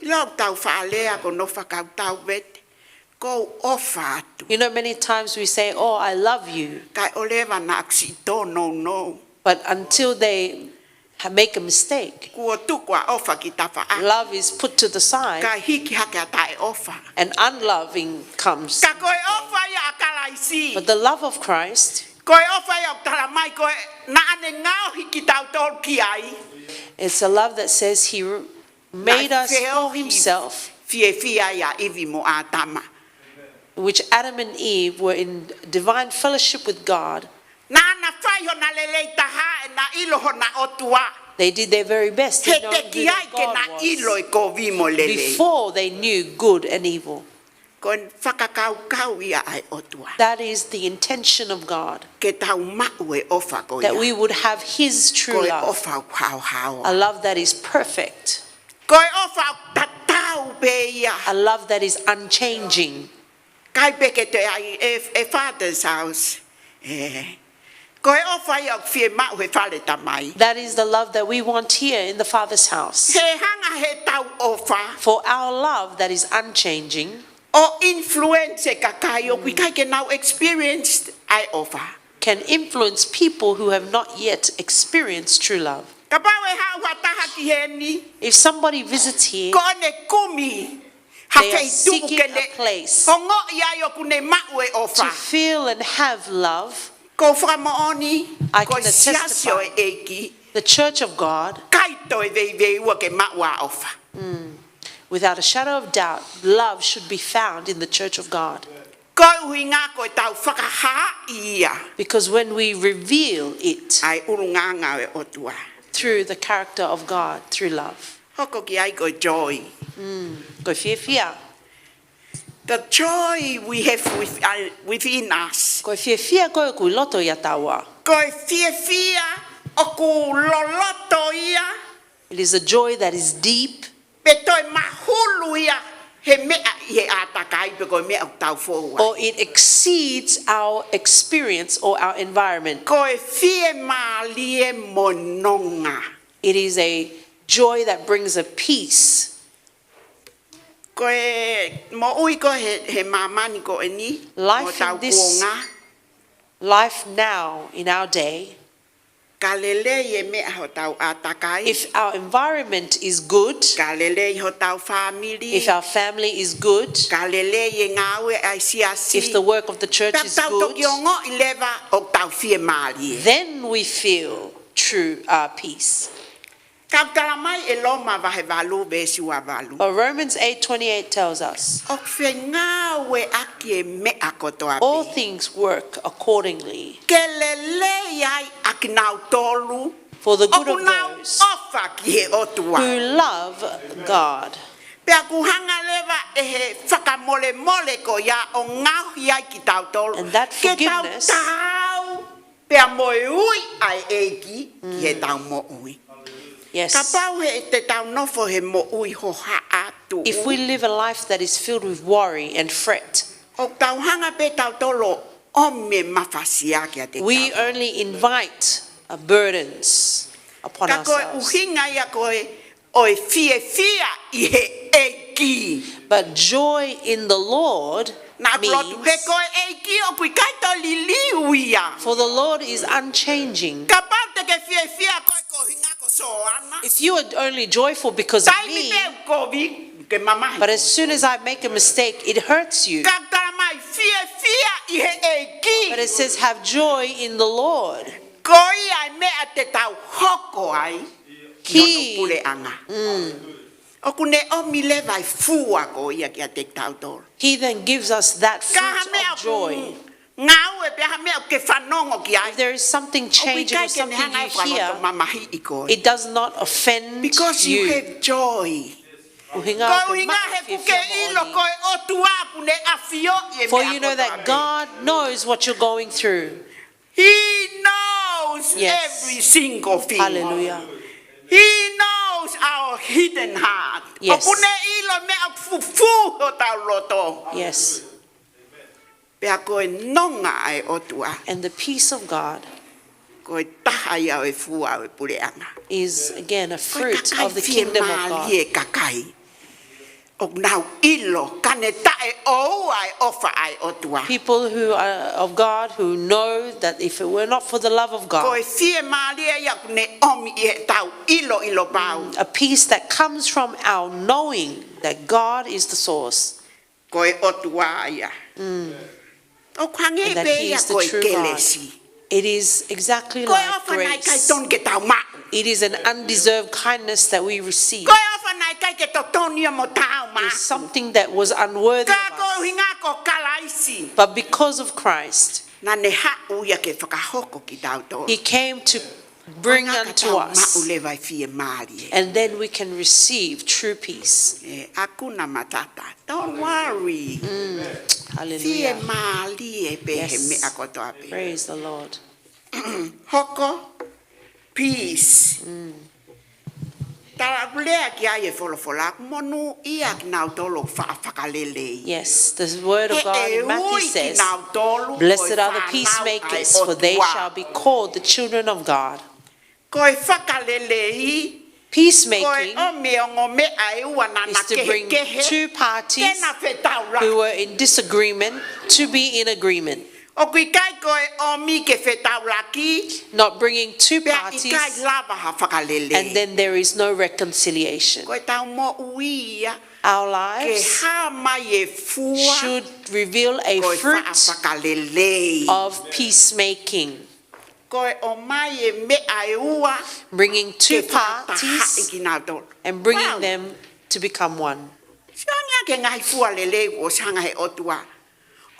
ʻIlo ʻoku tau faʻa lea ko hono fakakaukau vete. Ko u ʻofa atu. You know, many times we say, "Oh, I love you." Kae ʻoua leva naʻa siʻi tōnounou. But until they ha-, make a mistake, Kuo tuku ʻa e ʻofa ki tafaʻaki. Love is put to the side. Kae hiki hake ʻa e taʻeʻofa. And unloving comes. Ka ko e ʻofa ia ʻa Kalaisi. But the love of Christ, Ko e ʻofa ia ʻoku talamai ko ē naʻá ne ngaohi kitautolu ki ai. It's a love that says he made us for himself, Naʻe feohi fiefia ia ʻa ʻIvi mo ʻĀtama. Which Adam and Eve were in divine fellowship with God. Naʻá na fai hona lelei taha ʻena ʻilo hona ʻOtua. They did their very best to know who their God was. He teʻeki ai ke na ʻilo e kovi mo e lelei. Before they knew good and evil. Ko e fakakaukau ia ʻa e ʻOtua. That is the intention of God. Ke tau maʻu e ʻofa ko ia. That we would have his true love. Ko e ʻofa ʻoku haohaoa. A love that is perfect. Ko e ʻofa ʻoku tatau pē ia. A love that is unchanging. ʻIkai pē ke toe ʻai e, e Father's house. ʻE. Ko e ʻofa ia ʻoku fiemaʻu he fale Tamai. That is the love that we want here in the Father's house. He hanga heʻetau ʻofa. For our love that is unchanging ʻo influence e kakai ʻoku ʻikai ke nau experience ʻa e ʻofa. Can influence people who have not yet experienced true love. Kapau ʻe haʻu ha taha ki heni. If somebody visits here, Ko ʻene kumi ha feituʻu ke ne ongoʻi ai ʻoku ne maʻu e ʻofa. They are seeking a place to feel and have love. Ko u fakamoʻoni, I can testify, ko e siasi ʻo e ʻEiki, the church of God, ʻikai toe veiveiua ke maʻu ʻa e ʻofa. Mm. Without a shadow of doubt, love should be found in the church of God. Ko e ʻuhinga ko ʻetau fakahaaʻi ia. Because when we reveal it, ʻa e ʻulungaanga ʻo e ʻOtua. Through the character of God, through love. Hoko ki ai ko e joy. Mm, ko e fiefia. The joy we have with, uh, within us. Ko e fiefia ko ē ʻoku ʻi loto ʻiate kitaua. Ko e fiefia ʻoku loloto ia. It is a joy that is deep. pe toe mahulu ia he meʻa ʻi he ʻātakai pe ko e meʻa ʻoku tau fou ai. Or it exceeds our experience or our environment. Ko e fiemālie mo e nonga. It is a joy that brings a peace. Ko e moʻui ko ē he, he māmani ko eni, Life mo hotau in this- kuonga, Life now, in our day, ka lelei e meʻa hotau ʻātakai, if our environment is good, ka lelei hotau fāmili, if our family is good, ka lelei e ngāue ʻa e siasi, if the work of the church pea is tau good, toki ongoʻi leva ʻoku tau fiemālie. Then we feel true uh, peace. Ka ʻoku tala mai ʻe Loma vahe valu veesi ua valu, But Romans eight twenty-eight tells us, ʻoku fengāueʻaki e meʻa kotoa all pē things work accordingly ke lelei ai ʻa kinautolu for the good ʻoku of nau those ʻofa ki he ʻOtua. who love God. Pea ʻoku hanga leva ʻe he fakamolemole ko ia ʻo ngaohi ai kitautolu And that ke tau forgiveness taau pea mo e ui ʻa e ʻEiki ki heʻetau moʻui. Yes. Kapau he te tau nofo he moʻui hohaʻa atu, If we live a life that is filled with worry and fret, ʻoku tau hanga pē tautolu ʻo ʻomi e mafasia kiate we kitautolu. Only invite uh, burdens upon Ka ko e ourselves. ʻuhinga ia ko ē ʻo e fiefia ʻi he ʻEiki. But joy in the Lord Naʻa ku lotu he means, ko e ʻEiki ʻoku ʻikai toe liliu ia. For the Lord is unchanging. Kapau te ke fiefia koe ko e ʻuhinga ko Soana, If you are only joyful because of taimi me, pē ʻoku kovi ke mamahi. But as soon as I make a mistake, it hurts you. Ka tala mai fiefia ʻi he ʻEiki. But it says, have joy in the Lord. Ko ia e meʻa te tau hoko ai ki hono He, puleʻanga. ʻOku ne ʻomi leva e fua ko ia kiate kitautolu. he then gives us that Ka ha fruit meʻa of joy. ʻoku ngāue pe ha meʻa ʻoku ke fanongo ki ai, If there is something changing or ʻoku ʻikai ke ne something hanga you ʻe fua hear, loto mamahiʻi koe. It does not offend Because you you. have joy. ʻUhinga Ko ʻoku ke ʻuhinga maʻu he fiefia kuo ke ʻilo moʻoni. Ko e ʻOtua ʻoku ne ʻafioʻi e For meʻa you know that kotoa. God knows what you're going through. He knows Yes. every single thing. Hallelujah. He knows our hidden heart. Yes. ʻOku ne ʻilo e meʻa ʻoku fufū hotau loto. Yes. Pea ko e nonga ʻa e ʻOtua, And the peace of God ko e taha ia ʻo e fua ʻo e puleʻanga. is again a Ko e fruit kakai of the kingdom of God. Fiemālie e kakai ʻoku nau ʻilo ka ne taʻeʻoua e ʻofa ʻa e ʻOtua. People who are of God who know that if it were not for the love of Ko e God, fiemālie ia ʻoku ne ʻomi ʻi heʻetau ʻiloʻilo pau. A peace that comes from our knowing that God is the source Ko e ʻOtua ia. ʻOku hangē and that pē He ia is the ko e true God. kelesi. It is exactly Ko e like ʻofa naʻe ʻikai grace. Totonu ke tau maʻu. It is an undeserved kindness that we receive. Ko e ʻofa naʻe ʻikai ke totonu ia mo tau maʻu. It's something that was unworthy Ka of ko e us. ʻuhinga ko Kalaisi, But because of Christ, naʻa ne haʻu ia ke fakahoko kitautolu. He came to bring Ka unto tau maʻu us, leva e fiemālie. And then we can receive true peace. E, Hakuna Matata. Don't worry. Hallelujah. Fiemālie pē he Yes. meʻa kotoa pē. Praise the Lord. Hoko, peace. Tala ʻoku lea ki ai e folofola, monūʻia kinautolu ʻoku faʻa fakalelei. Yes, the word of God in Matthew He ʻe ui says, kinautolu ko e Blessed are the fānau peacemakers, ʻa e for they ʻOtua. Shall be called the children of God. Ko e fakalelei, ko e Peacemaking ʻomi e ongo meʻa ʻe ua naʻa na is to bring kehekehe, two ke parties na fetaulaki. Who were in disagreement to be in agreement, ʻOku ʻikai ko e ʻomi ke fetaulaki, not bringing two pea ʻikai parties, lava ha fakalelei. And then there is no reconciliation. Ko ʻetau moʻui ia, Our ke lives hā mai e fua, should reveal a ko e fruit faʻa fakalelei. Of peacemaking, Ko e ʻomai e meʻa ʻe ua, bringing two ke fakatahaʻi parties kinautolu. And bringing Wow. Them To become one. Sio ange ki he ngaahi fua lelei kuo ʻosi hanga he ʻOtua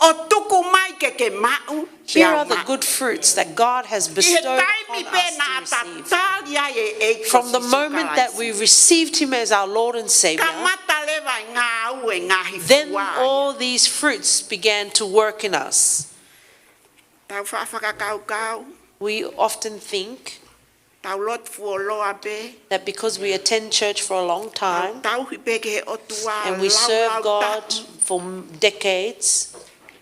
ʻo tuku mai ke ke maʻu. Here Pea are the maʻu. Good fruits that God has ʻI he bestowed taimi upon pē us to naʻa receive. Tatali ai e ʻEiki ko From the Sīsū moment that Kalaisi, we received Him as our Lord and Savior, kamata leva e ngāue ngaahi then fua. All these fruits began to work in us. Tau faʻa fakakaukau. We often think, Tau lotu fuoloa pē. That because we attend church for a long Tau time tauhi pē ki he ʻOtua. and we lau, serve lau, God tapu. For decades,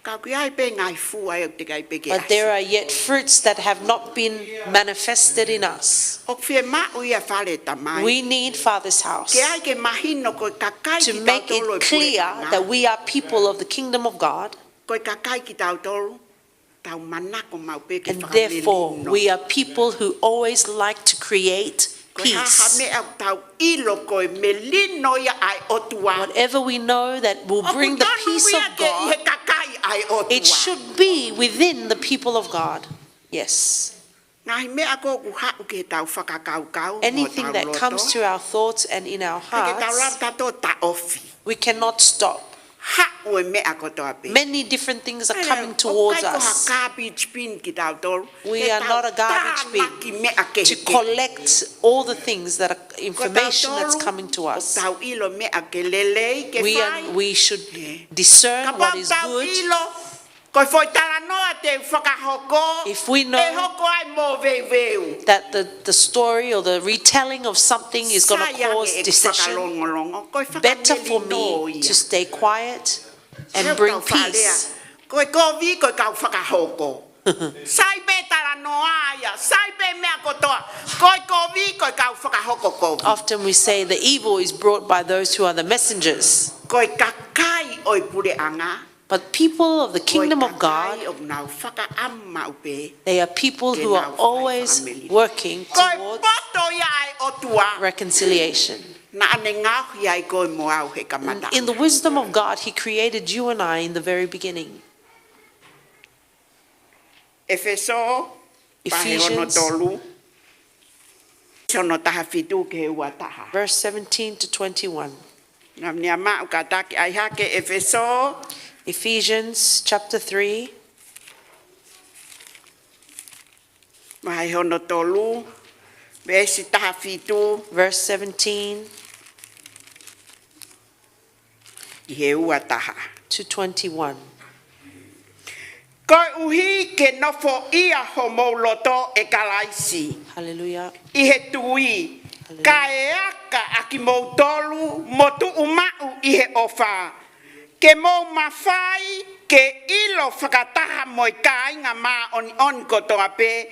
Ka ʻoku ʻi ai pē ngaahi fua ʻoku teʻeki ai pē ke but there are yet fruits that have not been manifested in us. ʻOku fiemaʻu ia fale tamai. We need Father's house Ke ai ke mahino ko e kakai to ki make tautolu it clear puleʻanga. That we are people of the kingdom of God, Ko e kakai ki tautolu. Tau manako maʻu pē ke and therefore fakamelino. We are people who always like to create Ko e hā ha peace. Meʻa ʻoku tau ʻilo ko e melino ia ʻa e ʻOtua. Whatever we know that will bring the ʻOku peace tonu ia of ke ʻi he God, kakai ʻa e ʻOtua. It should be within the people of God. Yes. Ngaahi meʻa ko ʻoku haʻu ki he tau fakakaukau. mo Anything tau that loto. Comes to our thoughts and in our Ke ke tau lava hearts, tato taʻofi. We cannot stop. Haʻu e meʻa kotoa pē. Many different things are Ele, coming ʻoku towards ʻikai ko ha us. Garbage bin ki tautolu. We Ke are tau not a garbage bin tānaki meʻa ke To collect all the things that are information that's coming to us. Tau ʻilo meʻa ke lelei ke We, fai. Are, we should discern what is good. Ko e foʻi talanoa te u fakahoko, If we know e hoko ai mo veuveu. That the, the story or the retelling of something is going to cause decision. Better for me to stay quiet and bring peace. Ko e kovi, ko e kau fakahoko. Sai pē talanoa ia, sai pē meʻa kotoa. Ko e kovi, ko e kau fakahoko kovi. Often we say the evil is brought by those who are the messengers. Ko e kakai ʻo e puleʻanga. But people of the kingdom of God, ʻOku nau fakaʻamu maʻu pē. They are people who are always working towards reconciliation. Naʻa ne ngaohi ai koe mo au he kamata. In the wisdom of God, He created you and I in the very beginning. ʻEfeso, Ephesians, ono taha fitu ki he ua taha. Verse seventeen to twenty-one. Ngam nia maʻu kataki ai hake ʻEfeso. Ephesians chapter three. Vahe hono tolu, veesi taha fitu. Verse seventeen. ʻI he ua taha. To twenty-one. Koeʻuhi ke nofoʻia homou loto ʻe Kalaisi. Hallelujah. ʻI he tui. Hallelujah. Kae aka ʻa kimoutolu mo tuʻu maʻu ʻi he ʻofa. Ke mou mafai ke ʻilo fakataha mo e kāinga māʻoniʻoni kotoa pē,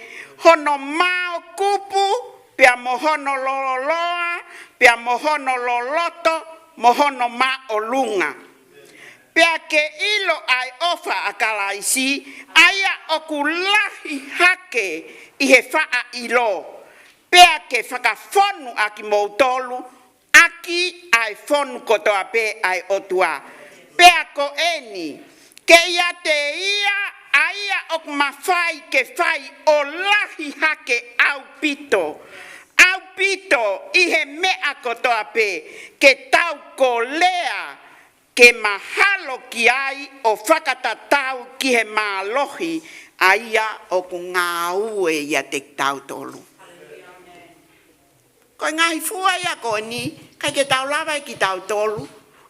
hono māukupu, pea mo hono loloa, pea mo hono loloto, mo hono māʻolunga. Pea ke ʻilo ʻa e ʻofa ʻa Kalaisi, ʻa ia ʻoku lahi hake ʻi he faʻa ʻilo. Pea ke fakafonu ʻa kimoutolu, ʻaki ʻa e fonu kotoa pē ʻa e ʻOtua. Pea ko eni, ke ʻiate ia, ʻa ia ʻoku mafai ke fai ʻo lahi hake ʻaupito. ʻAupito ʻi he meʻa kotoa pē, ke tau kolea, ke mahalo ki ai ʻo fakatatau ki he mālohi, ʻa ia ʻoku ngāue ʻiate kitautolu. Ko e ngaahi fua ia ko eni, ʻikai ke tau lava ʻe kitautolu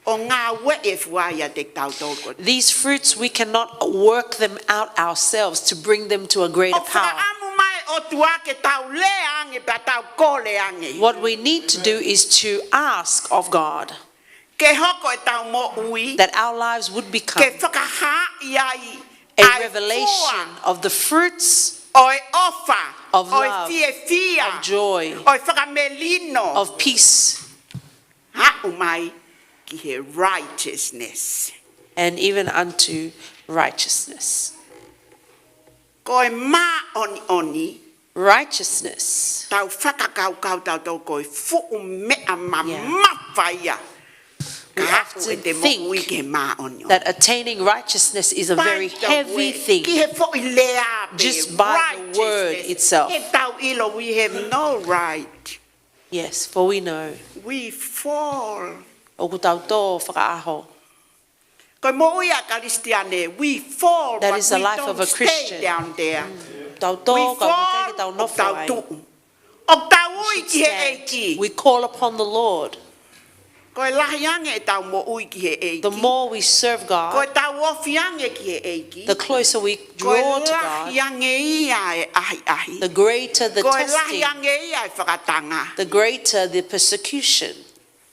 ʻo ngāueʻi e fua ʻiate kitautolu ko eni. These fruits, we cannot work them out ourselves to bring them to a greater power. ʻOku fakaʻamu mai ʻOtua ke tau lea ange pea tau kole ange. What we need to do is to ask of God Ke hoko e tau moʻui, that our lives would become ke fakahaaʻi ai a ʻa e revelation fua of the fruits ʻo e ʻofa, of ʻo e love, fiefia, of joy, ʻo e fakamelino, of peace, aʻu mai ki he righteousness. And even unto righteousness. Ko e māʻoniʻoni, Righteousness. tau fakakaukau tautolu ko e fuʻu meʻa mamafa ia. We Ka aʻu e often te think moʻui ke māʻoniʻoni. that attaining righteousness is a By very the heavy way, thing. Ki he foʻi lea pē, Just by the word righteousness, itself. He tau ʻilo we have no right. Yes, for we know. We fall. ʻOku tau tō fakaʻaho. Ko e moʻui ʻa e Kalisitiane, we fall, That but is we the life don't of a stay Christian. Down there. Tau We tō, ka fall, ʻoku ʻikai ke tau ʻoku nofo tau ai. tuʻu. ʻOku tau We ui should ki he stand. ʻEiki. We call upon the Lord. Ko e lahi ange ʻetau moʻui ki he ʻEiki, the more we serve God, ko ʻetau ofi ange ki he ʻEiki, the closer we draw to God, ko e lahi ange ia e ʻahiʻahi, the greater the testing, ko e lahi ange ia e fakatanga, the greater the persecution.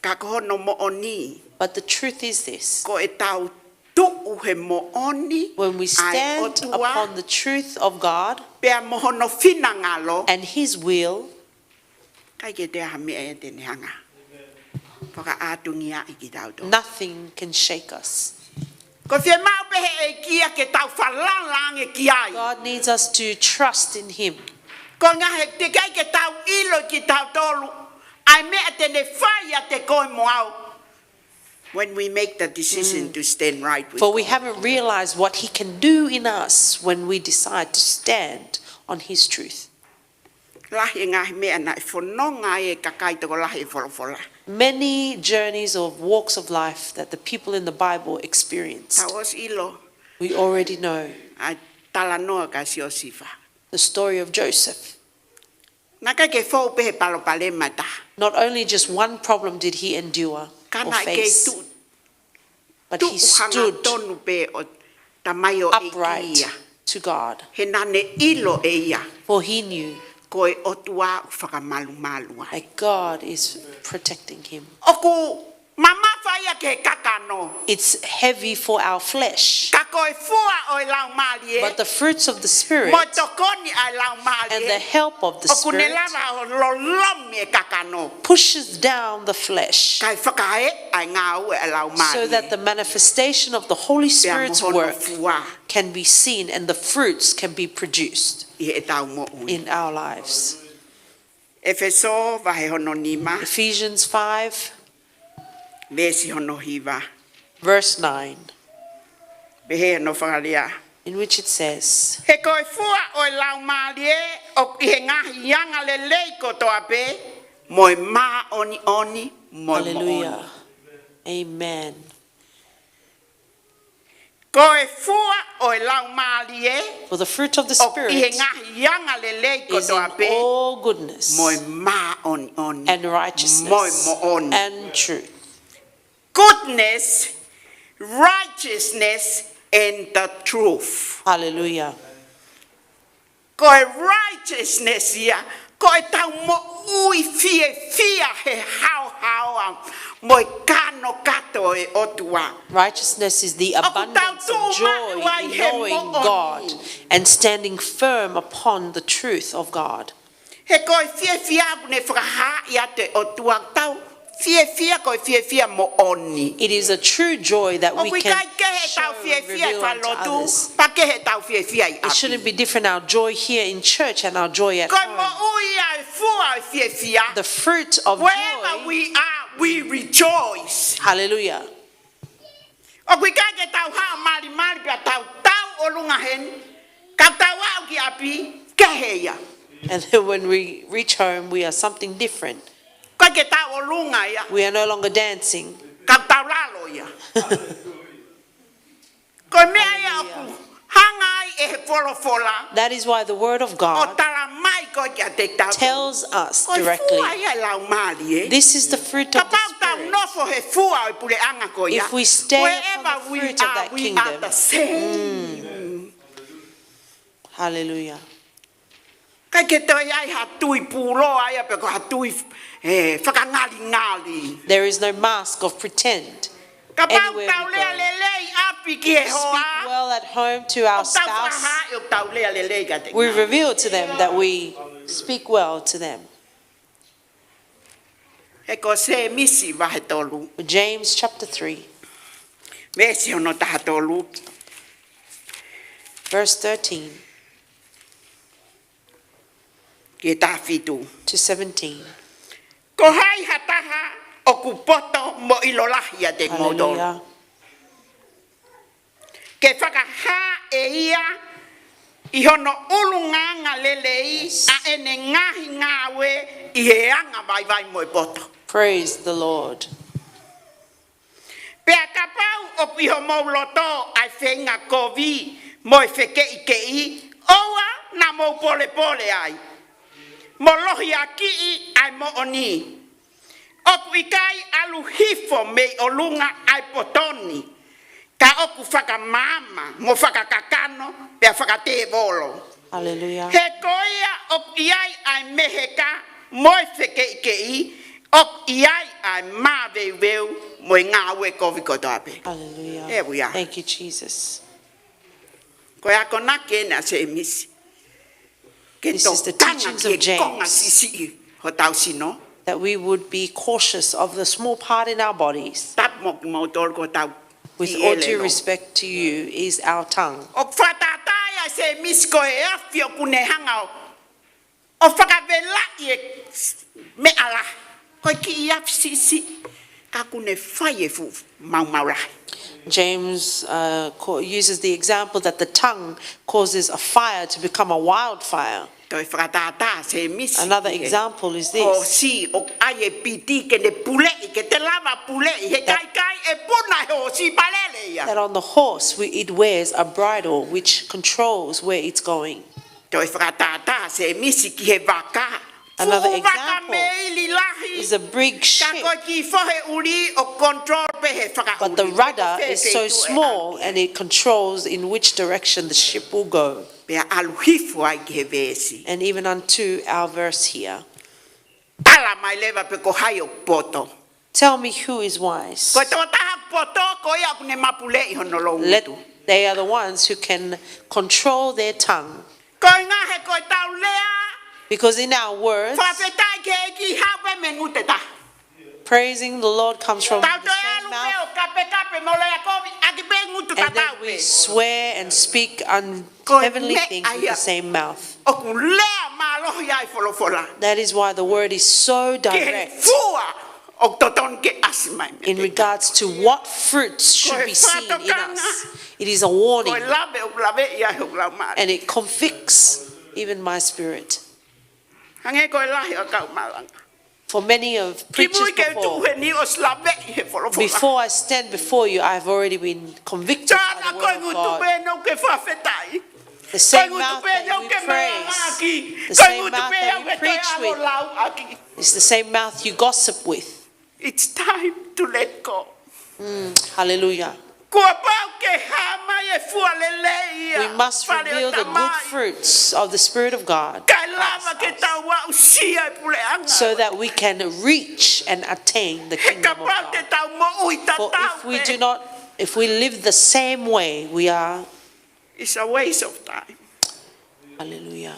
Ka ko hono moʻoni, but the truth is this, ko ʻetau tuʻu he moʻoni, when we stand upon the truth of God, pea mo hono finangalo, and His will, ʻikai ke toe ʻi ai ha meʻa ia te ne hanga fakaʻātungiaʻi kitautolu. Nothing can shake us. Ko e fiemaʻu pē he ʻEiki ia ke tau falala ange ki ai. God needs us to trust in Him. Koeʻuhi he teʻeki ai ke tau ʻilo kitautolu ʻa e meʻa te ne fai ʻiate koe mo au when we make the decision to stand right with God. For we haven't realized what He can do in us when we decide to stand on His truth. Lahi e ngaahi meʻa naʻe fononga ai e kakai tokolahi e folofola. Many journeys of walks of life that the people in the Bible experienced. Tau ʻosi ʻilo. We already know. ʻA e talanoa kia Siosifa. The story of Joseph. Naʻe ʻikai ke fou pē he palopalema ʻe taha. Not only just one problem did he endure or face, ka naʻe kei tuʻu, but he stood uhangatonu pē ʻo tamaioʻeiki ia, upright to God. He naʻa ne ʻilo ʻe ia, for he knew, ko e ʻOtua ʻoku fakamalumalu ai, that God is protecting him. ʻOku mamafa ia ki he kakano. It's heavy for our flesh. Ka ko e fua ʻo e Laumālie, but the fruits of the Spirit, mo e tokoni ʻa e Laumālie, and the help of the Spirit, ʻoku ne lava ʻo lolomi e kakano, pushes down the flesh, kae fakaeʻa e ngāue ʻa e Laumālie, so that the manifestation of the Holy Spirit's work, pea mo hono fua, can be seen and the fruits can be produced, ʻi heʻetau moʻui, in our lives. ʻEfesō vahe hono nima. Ephesians five, veesi hono hiva. Verse nine. Pehē hono fakalea. In which it says, he ko e fua ʻo e Laumālie ʻoku ʻi he ngaahi angalelei kotoa pē, mo e māʻoniʻoni, mo e moʻoni. Hallelujah. Amen. Ko e fua ʻo e Laumālie, for the fruit of the Spirit, ʻoku ʻi he ngaahi angalelei kotoa pē, is in all goodness, mo e māʻoniʻoni, and righteousness, mo e moʻoni, and truth. Goodness, righteousness, and the truth. Hallelujah. Ko e righteousness ia, ko ʻetau moʻui fiefia he haohaoa mo e kanokato ʻo e ʻOtua. Righteousness is the abundance of joy in knowing God and standing firm upon the truth of God. He ko e fiefia ʻoku ne fakahā ʻiate ʻOtua tau fiefia, ko e fiefia moʻoni. It is a true joy that we can show and reveal unto others. ʻOku ʻikai kehe ʻetau fiefia ʻi falelotu, pea kehe ʻetau fiefia ʻi ʻapi. It shouldn't be different, our joy here in church and our joy at home. Ko e moʻui ia ʻo e fua ʻo e fiefia. The fruit of joy. Wherever we are, we rejoice. Hallelujah. ʻOku ʻikai ke tau haʻu malimali pea tau tau ʻolunga heni, ka tau aʻu ki ʻapi, kehe ia. And then when we reach home, we are something different. ʻIkai ke tau ʻolunga ia. We are no longer dancing. Ka tau lalo ia. Ko e meʻa ia ʻoku hanga ai ʻe he folofola, that is why the word of God, ʻo tala mai ko ē kiate kitautolu, tells us directly, ko e fua ia ʻo e Laumālie. This is the fruit of the Spirit. Kapau tau nofo he fua ʻo e puleʻanga ko ia, if we stay upon the fruit of that kingdom, wherever we are, we are the same. Hallelujah. ʻIkai ke toe ʻi ai ha tui pūloa ia pe ko ha tui, eh, fakangalingali. There is no mask of pretend anywhere we go. Kapau tau lea lelei ʻi ʻapi ki he hoa, ʻoku tau fakahā ʻoku tau lea lelei kiate kinautolu. If we speak well at home to our spouse, we reveal to them that we speak well to them. He ko Sēmisi vahe tolu. James chapter three. Veesi hono taha tolu. Verse thirteen. Ki he taha fitu. To seventeen. Ko hai ha taha ʻoku poto mo ʻilo lahi ʻiate kimoutolu. Hallelujah. Ke fakahā ʻe ia ʻi hono ʻulungaanga lelei, yes, ʻa ʻene ngaahi ngāue ʻi he angavaivai mo e poto. Praise the Lord. Pea kapau ʻoku ʻi homou loto ʻa e feinga kovi mo e fekeʻikeʻi, ʻoua naʻa mou polepole ai, mo lohiakiʻi ʻa e moʻoni. ʻOku ʻikai ʻalu hifo mei ʻolunga ʻa e poto ni, ka ʻoku fakamaama mo fakakakano pea fakatēvolo. Hallelujah. He ko ia ʻoku ʻi ai ʻa e meheka mo e fekeʻikeʻi, ʻoku ʻi ai ʻa e māveuveu mo e ngāue kovi kotoa pē. Hallelujah. There we are. Thank you, Jesus. Ko e akonaki eni ʻa Sēmisi. Ke This is the tokanga teachings ki of he konga James. Siʻisiʻi hotau sino. That we would be cautious of the small part in our bodies. Tapu mo kimoutolu ko hotau With all due kiʻi ʻelelo. Respect to you is our tongue. ʻOku fakatātā ia ʻa Sēmisi ko e afi ʻoku ne hanga ʻo, ʻo fakavelaʻi e meʻa lahi. Ko e kiʻi afi siʻisiʻi ka ʻoku ne fai e fuʻu maumau lahi. James uh, co- uses the example that the tongue causes a fire to become a wildfire. Toe fakatātā Sēmisi. Another ki he example is this. Hoosi ʻoku ʻai e piti ke ne puleʻi, ke te lava puleʻi, he That- kaikai ʻe puna he hoosi pea lele ia. That on the horse we, it wears a bridle which controls where it's going. Toe fakatātā Sēmisi ki he vaka. Another Fuʻu vaka example meili lahi. Is a big ship. Ka ko e kiʻi fohe ʻuli ʻoku control pē he fakaʻuli. But the rudder is so small and it controls in which direction the ship will go. Pea ʻalu hifo ai ki he veesi. And even unto our verse here. Tala mai leva pe ko hai ʻoku poto. Tell me who is wise. Ko e tokotaha poto ko ia ʻoku ne mapuleʻi hono loungutu. Let, they are the ones who can control their tongue. Ko e ʻuhinga he ko ʻetau lea. Because in our words, fakafetaʻi ki he ʻEiki haʻu pē mei he ngutu ʻe taha. Praising the Lord comes from the same mouth. Tau toe ʻalu pē ʻo kapekape mo lea kovi ʻaki pē ngutu tatau pē. And then we swear and speak un- Ko e heavenly meʻa things with ia the same mouth. ʻOku lea mālohi ai e folofola. That is why the word is so direct. Ki he fua ʻoku totonu ke ʻasi mai mei he ʻEiki. In regards to what fruits should be seen in us. Ko e fakatokanga. It is a warning. Ko e lave ʻoku laveʻi ai hoku laumālie. And it convicts even my spirit. Hangē ko e lahi ʻo e kau malanga. For many of preachers before, Kimui ke u tuʻu heni ʻosi laveʻi he folofola. Before I stand before you, I have already been convicted by the word of God. Ko e ngutu pē ʻoku ke fakafetaʻi. The same mouth that we praise, the same mouth that we preach with, is the same mouth you gossip with. It's time to let go. Mm, hallelujah. Kuo pau ke hā mai e fua lelei ia. We must reveal the good fruits of the Spirit of God. Kae lava ke tau aʻusia e puleʻanga. So that we can reach and attain the kingdom of God. He kapau te tau moʻui tatau pē. For if we do not, if we live the same way, we are It's a waste of time. Hallelujah.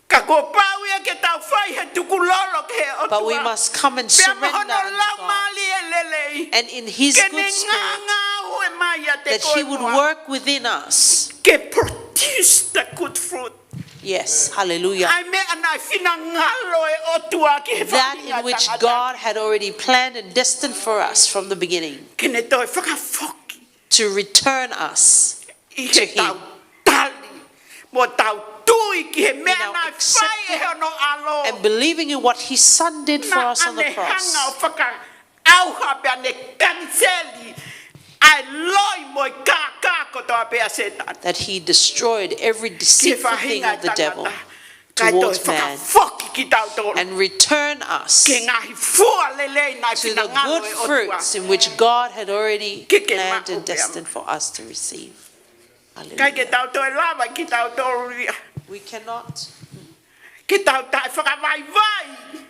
Ka kuo pau ia ke tau fai ha tukulolo ki he ʻOtua. But we must come and surrender unto God. Pea mo hono laumālie lelei. And in his good spirit, ke ne ngāngāue mai ʻiate koe mo au. That he would work within us. Ke produce the good fruit. Yes, hallelujah. ʻA e meʻa naʻe finangalo e ʻOtua ki he faʻahinga ʻo e tangata. That in which God had already planned and destined for us from the beginning. Ke ne toe fakafoki. To return us to him. ʻI heʻetau tali mo tau tui ki he meʻa naʻe fai ʻe hono ʻAlo. In our accepting and believing in what his son did for us on the cross. Naʻa ne hanga ʻo fakaʻauha pea ne kaniseli ʻa e loi mo e kākā kotoa pē ʻa Sētane. That he destroyed every deceitful thing of the devil. Ki he faʻahinga ʻo e tangata. Towards man. Kae toe fakafoki kitautolu. And return us to the good fruits in which God had already planned and destined for us to receive. Ke ke maʻu pē ʻa e ʻOtua. Hallelujah. ʻIkai ke tau toe lava kitautolu ia. We cannot. Ke tau taʻefakavaivai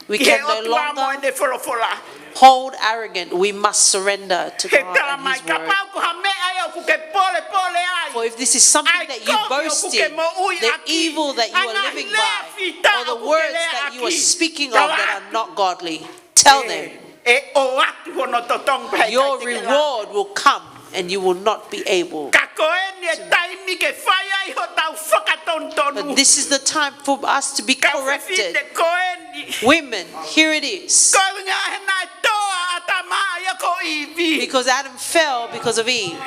ki he ʻOtua mo ʻene folofola. We can no longer hold arrogant. We must surrender to God and his word. He tala mai kapau ko ha meʻa ia ʻoku ke polepole ai. For if this is something that you boast in, the evil that you are living by, or the words that you are speaking of that are not godly, tell them. ʻE ʻoatu hono totongi pē he ʻikai te ke lava. Your reward will come and you will not be able. Ka ko eni e taimi ke fai ai hotau fakatonutonu. But this is the time for us to be corrected. Kau fefine, ko eni. Women, here it is. Ko e ʻuhinga he naʻe tō ʻa ʻĀtama ia ko ʻIvi. Because Adam fell because of Eve.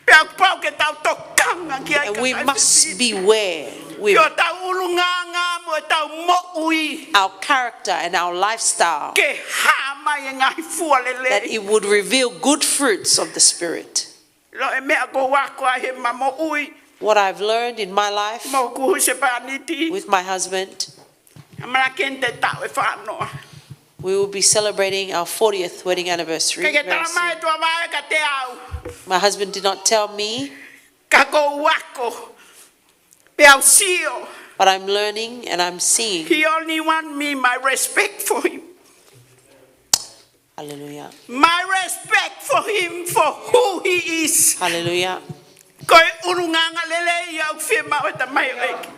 Pea pau ke tau tokanga ki ai. And we must beware, women. Ki hotau ʻulungaanga mo ʻetau moʻui. Our character and our lifestyle. Ke hā mai e ngaahi fua lelei. That it would reveal good fruits of the Spirit. Lo e meʻa ko ʻeku ako ai heʻema moʻui. What I've learned in my life. Mo hoku husepāniti. With my husband. Amalakeni te tau e fānoa. We will be celebrating our fortieth wedding anniversary Ke ke very tala mai soon. Tuʻa Vavaʻu kiate au. My husband did not tell me, Ka ʻoku ou ako. Pea u sio. but I'm learning and I'm seeing. He only want me, my respect for him. Hallelujah. My respect for him, for who he is. Hallelujah. Ko e ʻulungaanga lelei ia ʻoku fiemaʻu ʻe he tamaioʻeiki.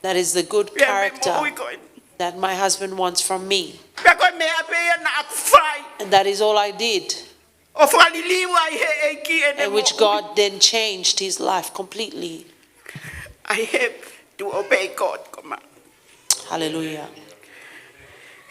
That is the good Pea mo e character moʻui ko eni. that my husband wants from me. Pea ko e meʻa pē ia naʻa ku fai. And that is all I did. ʻO fakaliliu ai ʻe he ʻEiki ʻene And which moʻui. God then changed his life completely. I have to obey God command. Hallelujah.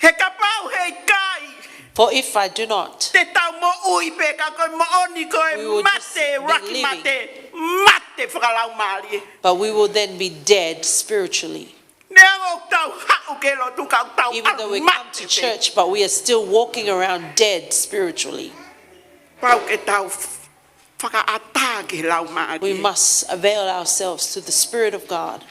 He kapau he ʻikai, For if I do not, te tau moʻui pē ka ko e moʻoni ko e We will just mate, be raki living. Mate, mate fakalaumālie. But we will then be dead spiritually. Neongo ʻoku tau haʻu ki he lotu ka ʻoku tau Even though we ʻalu come mate to pē. Church, but we are still walking around dead spiritually. Pau ke tau fakaʻatā ki he laumālie. We must avail ourselves to the Spirit of God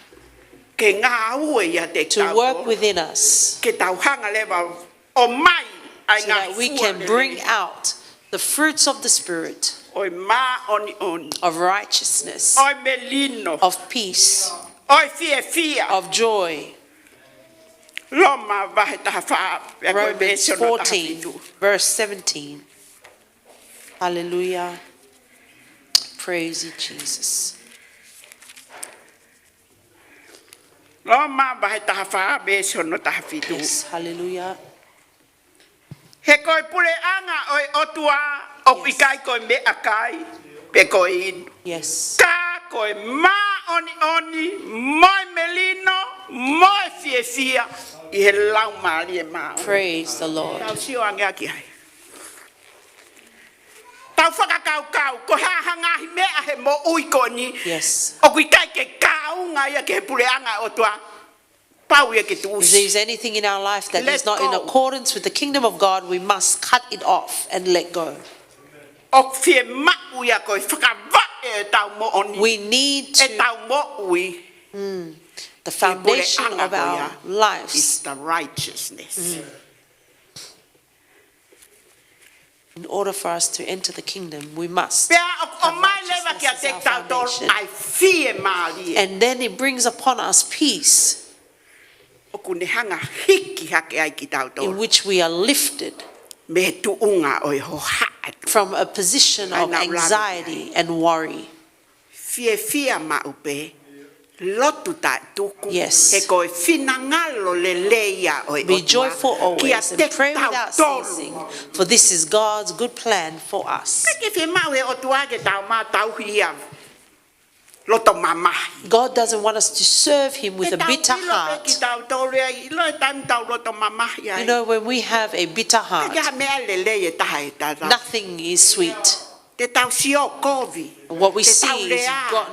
Ke ngāue ʻiate to work kitautolu. Within us Ke tau hanga leva ʻo ʻomai ai so ngaahi that we fua can lelei. Bring out the fruits of the Spirit ʻO e māʻoniʻoni. Of righteousness, ʻO e melino. Of peace, ʻO e fiefia. Of joy. Loma vahe taha fā, pea ko e Romans veesi ono taha fourteen, fitu. Verse seventeen. Hallelujah. Praise you, Jesus. Loma vahe taha fā, veesi ono taha fitu. Yes, hallelujah. He ko e puleʻanga ʻo e ʻOtua ʻoku ʻikai ko e meʻakai pe ko e inu. Yes. Ka ko e māʻoniʻoni, mo e melino, mo e fiefia ʻi he Laumālie Māʻoniʻoni. Praise the Lord. Tau sio ange ʻaki ai. Tau fakakaukau, ko e hā ha ngaahi meʻa he moʻui ko eni. Yes. ʻOku ʻikai ke kaunga ia ki he puleʻanga ʻo e ʻOtua. Pau ia ke tuʻusi. If there's anything in our life that is not in accordance with the kingdom of God, we must cut it off and let go. ʻOku fiemaʻu ia ko e fakavaʻe ʻetau moʻoni. We need to, ʻetau moʻui. Mm, the foundation of our lives is the righteousness. Mm. In order for us to enter the kingdom, we must have righteousness as our foundation. Pea ʻoku ʻomai leva kiate kitautolu ʻa e fiemālie. And then it brings upon us peace. ʻOku ne hanga hiki hake ai kitautolu. In which we are lifted. Mei he tuʻunga ʻo e hohaʻa. From a position of anxiety and worry. Fiefia maʻu pē, lotu taʻetuku, yes, he ko e finangalo lelei ia ʻo e ʻOtua. Be joyful always and pray without ceasing, for this is God's good plan for us. Kiate kitautolu. ʻIkai ke fiemaʻu ʻe he ʻOtua ke tau mātauhi ia loto mamahi. God doesn't want us to serve him with a bitter heart. Te tau ʻilo pē kitautolu ia, ʻilo e taimi tau loto mamahi ai. You know, when we have a bitter heart, ʻikai ha meʻa lelei ʻe taha ʻe taha. Nothing is sweet. Te tau sio kovi. What we see is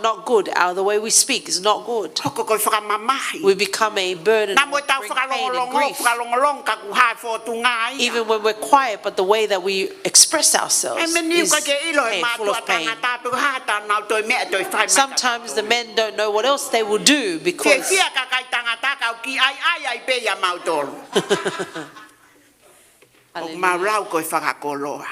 not good. Te tau lea. Our, the way we speak is not good. Hoko ko e fakamamahi. We become a burden of bringing pain and grief. Naʻa mo tau fakalongolongo, fakalongolongo ka ʻoku hā e fōtunga ia. Even when we're quiet, but the way that we express ourselves is, hey, full of pain. ʻE meni ʻoku ʻikai ke ʻilo ʻe he mātuʻa tangata pe ko e hā ʻenau toe meʻa ʻe toe fai mai. Sometimes the men don't know what else they will do because. Fiefia kakai tangata ka ʻoku kiʻi ʻaiʻai ai pē ia mautolu. Hallelujah. ʻOku mau lau ko e fakakoloa.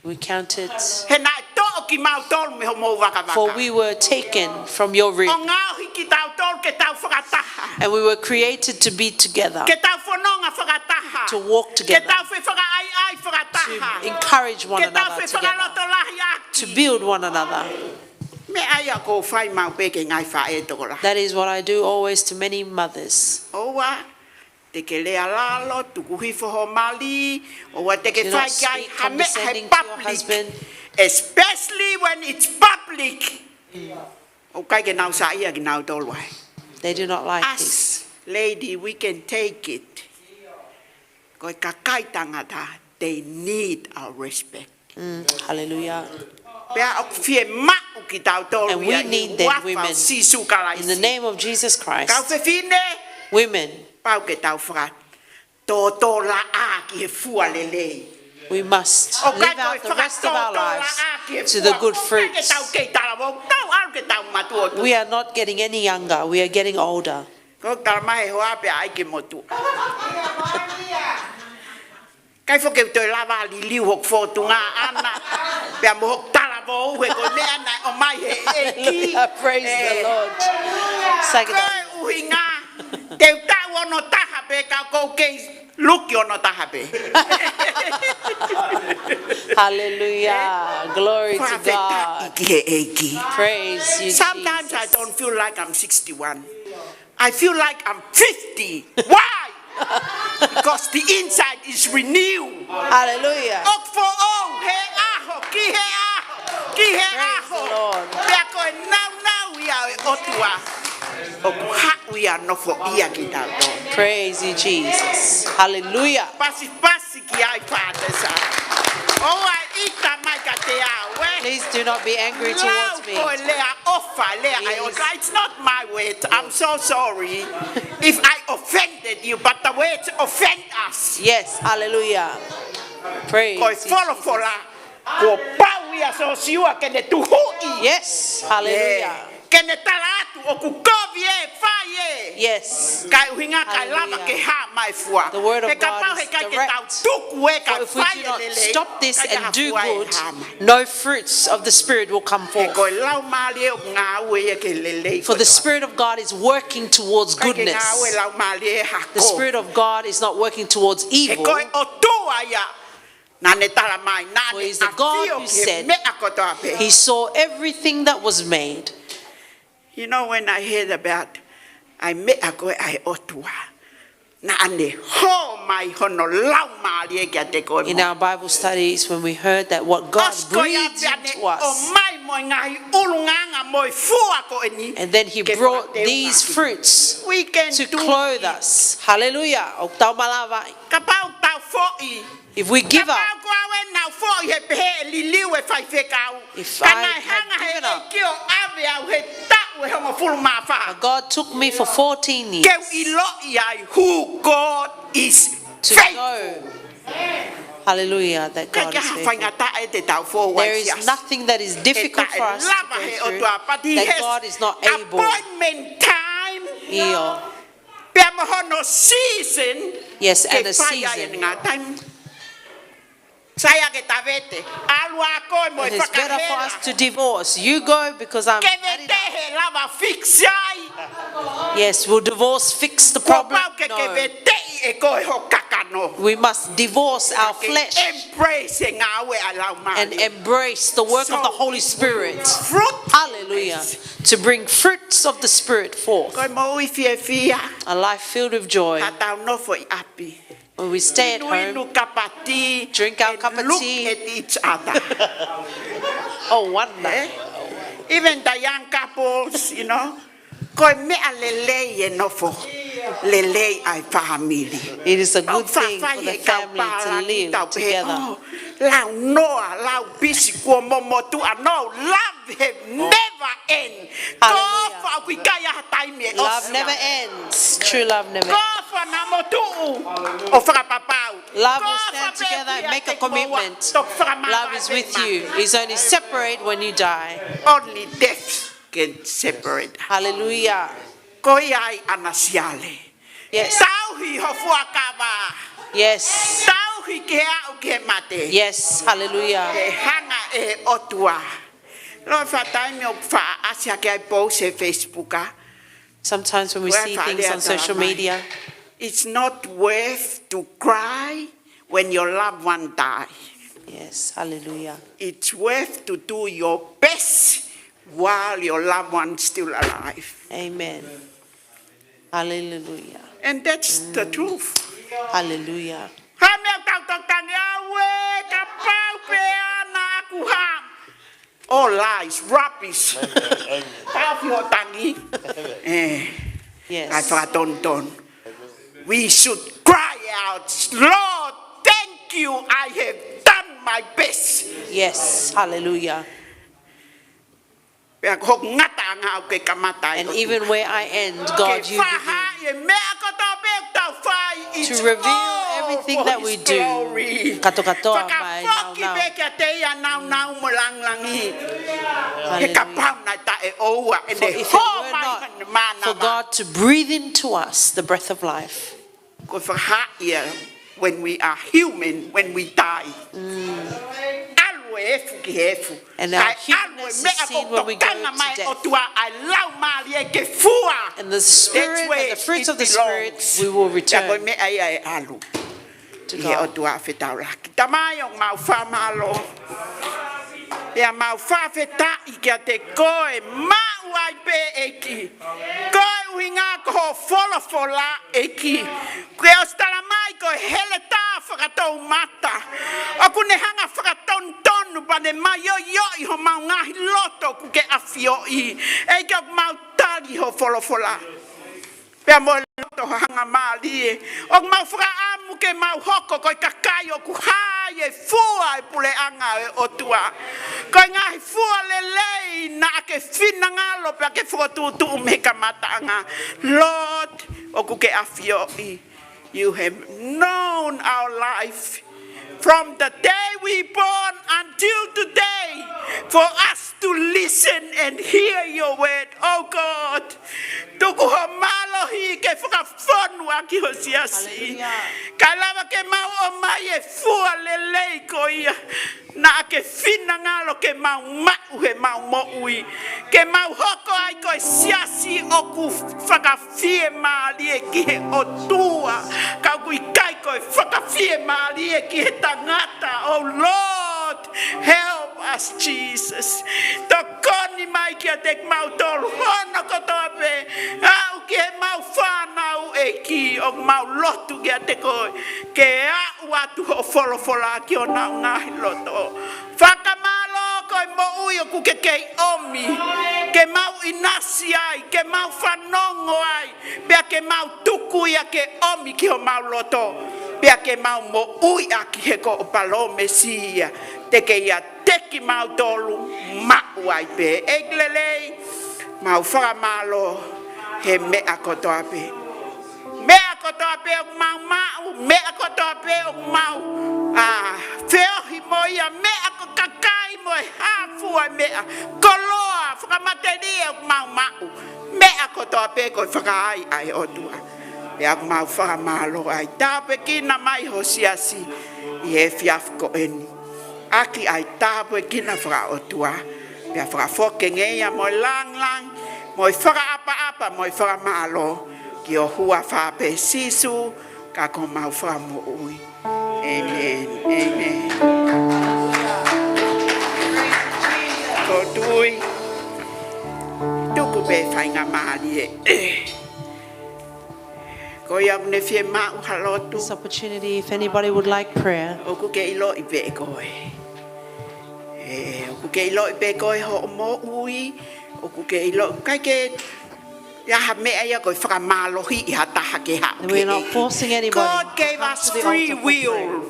We count it. He naʻe toʻo kimautolu mei homou vakavaka. For we were taken from your rib. ʻO ngaohi kitautolu ke tau fakataha. And we were created to be together. Ke tau fononga fakataha. To walk together. Ke tau fefakaʻaiʻai fakataha. To encourage one another together. Ke tau fefakalotolahiʻaki. To build one another. Meʻa ia ʻoku ou fai maʻu pē ki he ngaahi faʻē tokolahi. That is what I do always to many mothers. ʻOua te ke lea lalo, tuku hifo ho mali, ʻoua te ke fai ki ai ha meʻa he public. Do not speak condescending to your husband. Especially when it's public. ʻOku ʻikai ke nau saiʻia kinautolu ai. They do not like this. Us lady, we can take it. Ko e kakai tangata, they need our respect. Mm, hallelujah. Pea ʻoku fiemaʻu kitautolu ia ʻi he huafa ʻo Sīsū Kalaisi. And we need them women. In the name of Jesus Christ. Kau fefine. Women. Pau ke tau fakatōtōlaʻā ki he fua lelei. We must live out the rest of our lives to the good fruits. ʻOku ʻikai ko e fakatōtōlaʻā ki he fua lelei. Tau kei talavou, tau ʻalu ke tau matuʻotuʻa. We are not getting any younger, we are getting older. Ko e tala mai ʻe he hoa pea ʻai ke motuʻa. ʻIkai foki ke u toe lava liliu hoku fōtunga ʻaʻana, pea mo hoku talavou he ko e meʻa naʻe ʻomai he ʻEiki. Hallelujah. Praise the Eh, Lord. Second. Ko e ʻuhinga, te u taʻu ono taha pē ka ʻoku ou kei luki ono taha pē. Hallelujah. Glory to Fakafetaʻi God. Ki he ʻEiki. Praise you, Sometimes I Jesus. Don't feel like I'm sixty-one. I feel like I'm fifty. Why? Because the inside is renewed. Hallelujah. ʻOku foʻou he ʻaho, ki he ʻaho, ki he Praise ʻaho. the Lord. Pea ko e nāunau ia ʻo e ʻOtua. ʻOku haʻu ia ʻo nofoʻia kitautolu. Praise you, Jesus. Hallelujah. Pasipasi ki ai Father sa. ʻOua ʻe ʻita mai kiate au, ē? Please do not be angry towards me. Lau ko e lea ʻofa, lea ai Yes. ʻofa. It's not my word. I'm so sorry if I offended you, but the words offend us. Yes, hallelujah. Praise Ko e you, folofola, kuo pau ia Sosiua ke ne tuhuʻi. Yes, hallelujah. Ke ne tala atu ʻoku kovi ē, fai ē. Yes. Ka e ʻuhinga ka e lava Hallelujah. Ke hā mai fua. The word of He kapau God is he ʻikai ke direct. Tau tuku ē, ka For if we fai do e not lelei, stop this ka ia and do fua e good, hā mai. No fruits of the Spirit will come He ko e forth. Laumālie ʻoku ngāue ia ki he lelei. For the Kotoa. Spirit of God is working towards ʻIkai ke ngāue goodness. Laumālie hako. The Spirit of God is not working towards He ko e evil. ʻOtua ia. Naʻa ne tala mai, naʻa For ne he's the God ʻafio who ki he said meʻa kotoa pē. He saw everything that was made. You know, when I heard about ʻa e meʻa ko ē ʻa e ʻOtua, naʻa ne hō mai hono Laumālie kiate koe. In our Bible studies, when we heard that what God ʻOsi ko ia breathed pea ne into us, ʻomai mo e ngaahi ʻulungaanga mo e fua ko eni. and then He Ke brought fakateunga these ki. Fruits We can to do clothe it. Us. Hallelujah. ʻOku tau malava. Kapau tau foʻi. If we give up, Kapau ko au ʻe nau foʻi he pehē ʻe liliu e faifekau. If Ka I naʻe had hanga he given up, ʻEiki ʻo ʻave au he taʻu ʻe hongofulu mā fā. God took me for fourteen years Ke u ʻiloʻi ai who God is to faithful. Know, hallelujah, that Ka God ke is ha faithful. Faingataʻa ʻe te tau fō There ai is siasi. Nothing that is difficult for us to Lava he go through, ʻOtua, but he that has God is not able. Appointment time. ʻIo. Pea mo hono season. Yes, Ke and a fai ai season. Ngā taimi. Sai ake tavete. ʻAlu ā koe mo e It is better for us fakahela. To divorce. You go because I'm Ke had vete enough. He lava fix ai. Yes, will divorce fix the Kuo problem? Pau ke ke No. Veteʻi ʻe koe ho kakano. We must divorce our Ke flesh Embrace e ngāue ʻa e Laumālie. And embrace the work of the Holy Spirit. Fruit. Hallelujah. To bring fruits of the Spirit forth. Ko e moʻui fiefia. A life filled with joy. Ka tau nofo ʻi ʻapi. When we stay at home, Inu kapati. Drink our And cup of look tea. At each other. Oh, wonder. Eh? Even the young couples, you know. Ko e meʻa lelei e nofo lelei ʻa e fāmili. It is a good thing for the family to live together. Lau noa, lau pisi kuo momotuʻa. No, love have never end. Ko fa ʻoku ʻikai ha taimi ʻe ʻosi. Love never ends. True love never ends. Ko fa na motuʻu ʻo fakapapau. Love will stand together and make a commitment. Love is with you. It's only separate when you die. Only death can separate. Hallelujah. Ko ia ai ʻa e siale. Yes. Tauhi ho fuakava. Yes. Tauhi ke aʻu ke mate. Yes. Hallelujah. He hanga ʻe he ʻOtua. Lo fa taimi ʻoku faʻa ʻasi hake ai post he Facebook ʻa. Sometimes when we see things on social media, it's not worth to cry when your loved one die. Yes, hallelujah. It's worth to do your best while your loved one still alive. Amen. Hallelujah. And that's the truth. Hallelujah. Ha meʻa tau tau tangi au ē, kapau pē ʻa naʻa ku ha. All lies, rubbish. Tau fiho tangi. Eh. Yes. Ka fakatonutonu. We should cry out, Lord, thank you, I have done my best. Yes, hallelujah. Pea ko hoku ngataʻanga ʻoku ke kamata ai. And even where I end, God, you give me Ke faʻahi e meʻa kotoa pē ʻoku tau fai, it's all for his glory. To reveal everything that we do. Katoa katoa mai nāunau. Fakafoki pē kiate ia ʻa e nāunau mo e lāngilangi. He kapau naʻe taʻeʻoua ʻene hō mai ʻa e mānava. For if it were not for God to breathe into us the breath of life. Ko e faʻahi ia. when we are human, when we die. ʻAlu e efu ki he efu. And our Kae ʻalu e humanness is meʻa seen ko when we go tokanga mai to death. ʻOtua ʻa e laumālie ke fua. And the Spirit That's where and the fruits it of the Spirit, belongs. we will Pea ko e return meʻa ia ʻe ʻalu to ki he God. ʻOtua fetaulaki. Tamai ʻoku mau fakamālō. Pea mau fakafetaʻi kiate koe maʻu ai pē ʻEiki. Ko e ʻuhinga ko hoʻo folofola ʻEiki. Kuo ʻosi tala mai ko e heletā fakatoumata. ʻOku ne hanga fakatonutonu pea ne maioioʻi homau ngaahi loto ʻoku ke ʻafioʻi. ʻEiki ʻoku mau tali hoʻo folofola. Pea mo e loto hangamālie. ʻOku mau fakaʻamu ke mau hoko ko e kakai ʻoku hā ʻi he fua e puleʻanga ʻo e ʻOtua. Ko e ngaahi fua lelei naʻa ke finangalo pea ke fokotuʻutuʻu mei he kamataʻanga. Lord, ʻoku ke ʻafioʻi. You have known our life from the day we born until today for us to listen and hear your word. Oh God, tuku ho mālohi ke fakafonu ʻaki ho siasi. Hallelujah. Kae lava ke mau ʻomai e fua lelei ko ia naʻa ke finangalo ke mau maʻu he mau moʻui. Ke mau hoko ai ko e siasi ʻoku fakafiemālie ki he ʻOtua. Ka ʻoku ʻikai ko e fakafiemālie ki he tangata. Oh Lord, help us, Jesus. Tokoni mai kiate kimautolu hono kotoa pē. Aʻu ki he mau fānau ʻEiki ʻoku mau lotu kiate koe. Ke aʻu atu hoʻo folofola ki honau ngaahi loto. Fakamālō ko e moʻui ʻoku ke kei ʻomi. Ke mau ʻinasi ai, ke mau fanongo ai. Pea ke mau tuku ia ke ʻomi ki homau loto. Pea ke mau moʻui ʻaki he ko hoʻo palōmesi ia. Te ke ʻiate kimautolu maʻu ai pē. ʻEiki lelei, mau fakamālō he meʻa kotoa pē. Meʻa kotoa pē ʻoku mau maʻu, meʻa kotoa pē ʻoku mau, ā, feohi mo ia, meʻa ko e kakai mo e hā fua e meʻa, koloa, fakamatelie ʻoku mau maʻu, meʻa kotoa pē ko e fakaai ʻa e ʻOtua. Pea ʻoku mau fakamālō ai, tāpuekina mai ho siasi ʻi he efiafi ko eni. ʻAki ʻa e tāpuekina fakaʻotua, pea fakafoki ngeia mo e langilangi, mo e fakaʻapaʻapa, mo e fakamālō, ki ho huafa pē Sīsū, ka ko homau fakamoʻui. ʻĒmeni. ʻĒmeni. Ko e tui, tuku pē faingamālie. Ko ia ʻoku ne fiemaʻu ha lotu. This opportunity, if anybody would like prayer. ʻOku ke ʻiloʻi pē koe. ʻE, ʻoku ke ʻiloʻi pē koe hoʻo moʻui. ʻOku ke ʻiloʻi, ʻikai ke ʻi ai ha meʻa ia ko e fakamālohiʻi ha taha ke haʻu ki he ʻEiki. And we're not forcing anybody to come to the altar for prayer. God gave us free will.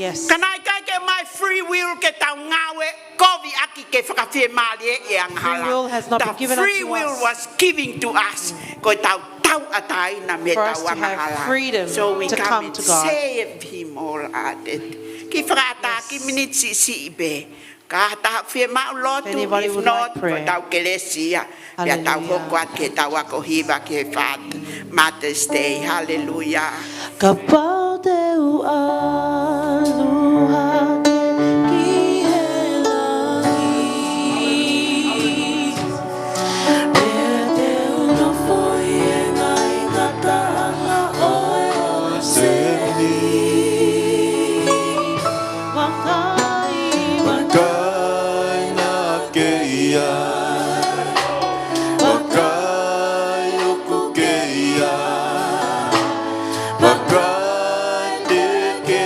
Yes. Ka naʻe ʻikai ke ʻomai free will ke tau ngāue kovi ʻaki ke fakafiemālieʻi e angahala. Free will has not been given unto us. The free will was given to us. Ko e tau tauʻatāina mei heʻetau angahala. For us to have freedom to come to God. So we come and save him wholehearted. Kiʻi fakaʻatā, yes, kiʻi miniti siʻisiʻi pē. Ka ha taha fiemaʻu lotu, if anybody would like prayer. If not, ko ʻetau kelesi ia. Pea tau hoko atu ki heʻetau ako hiva ki he Father, Mother's Day. Hallelujah. Kapau te u ʻalu hake ki he langi, pea te u nofo ʻi he ngaahi ngataʻanga ʻo e ʻōseni. Vakai, vakai naʻa ke ʻi ai. Vakai ʻoku ke ʻi ai. Vakai te ke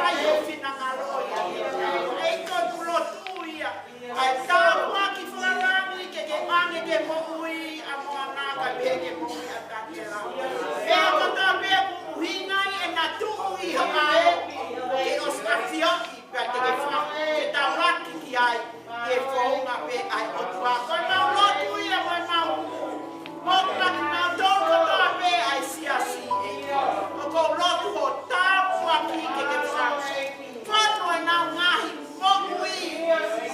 ʻAi ho finangalo ia. ʻEiki, ʻoku lotu ia ʻa e tāpuaki fakalangi ke ke ʻoange ki he moʻui ʻa Moana kae pehē ki he moʻui ʻa Taniela. Pea kotoa pē ʻoku ʻuhinga ai ʻena tuʻu ʻi ho ʻao, ke ʻosi ʻafioʻi pea te ke fa-, ke tāpuaki ki ai, ʻi he founga pē ʻa e ʻOtua. Ko ʻemau lotu ia mo ʻemau moʻui maʻa kimautolu kotoa pē ʻa e siasi. ʻOku ou lotu ho tāpuaki ke ke fa-, fonu ʻenau ngaahi moʻui,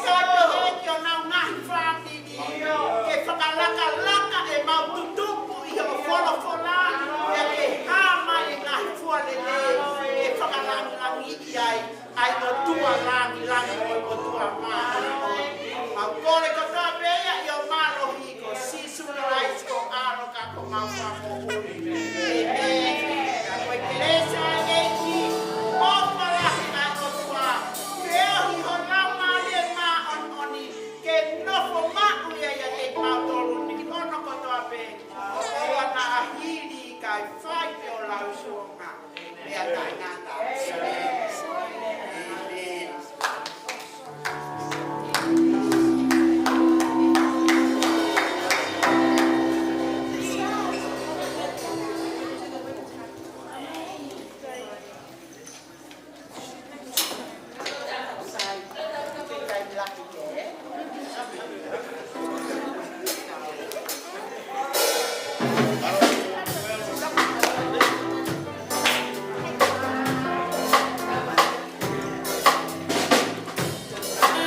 kae pehē ki honau ngaahi fāmili, ke fakalakalaka ʻemau tutupu ʻi hoʻo folofola, pea ke hā mai e ngaahi fua lelei, ke fakalangilangiʻi ai ʻa e ʻOtua langilangi mo e ʻOtua māʻoniʻoni. Mau kole kotoa pē ia ʻi ho mālohi, ko Sīsū Kalaisi ko ho ʻAlo ka ko homau Fakamoʻui. ʻĒmeni. Ka ko e kelesi ʻa e ʻEiki, ʻofa lahi ʻa e ʻOtua, feohi ho Laumālie Māʻoniʻoni, ke nofo maʻu ia ʻiate kimautolu ni ki hono kotoa pē, ʻo ʻoua naʻa hili kae fai pē ʻo lausuonga pea taʻengata.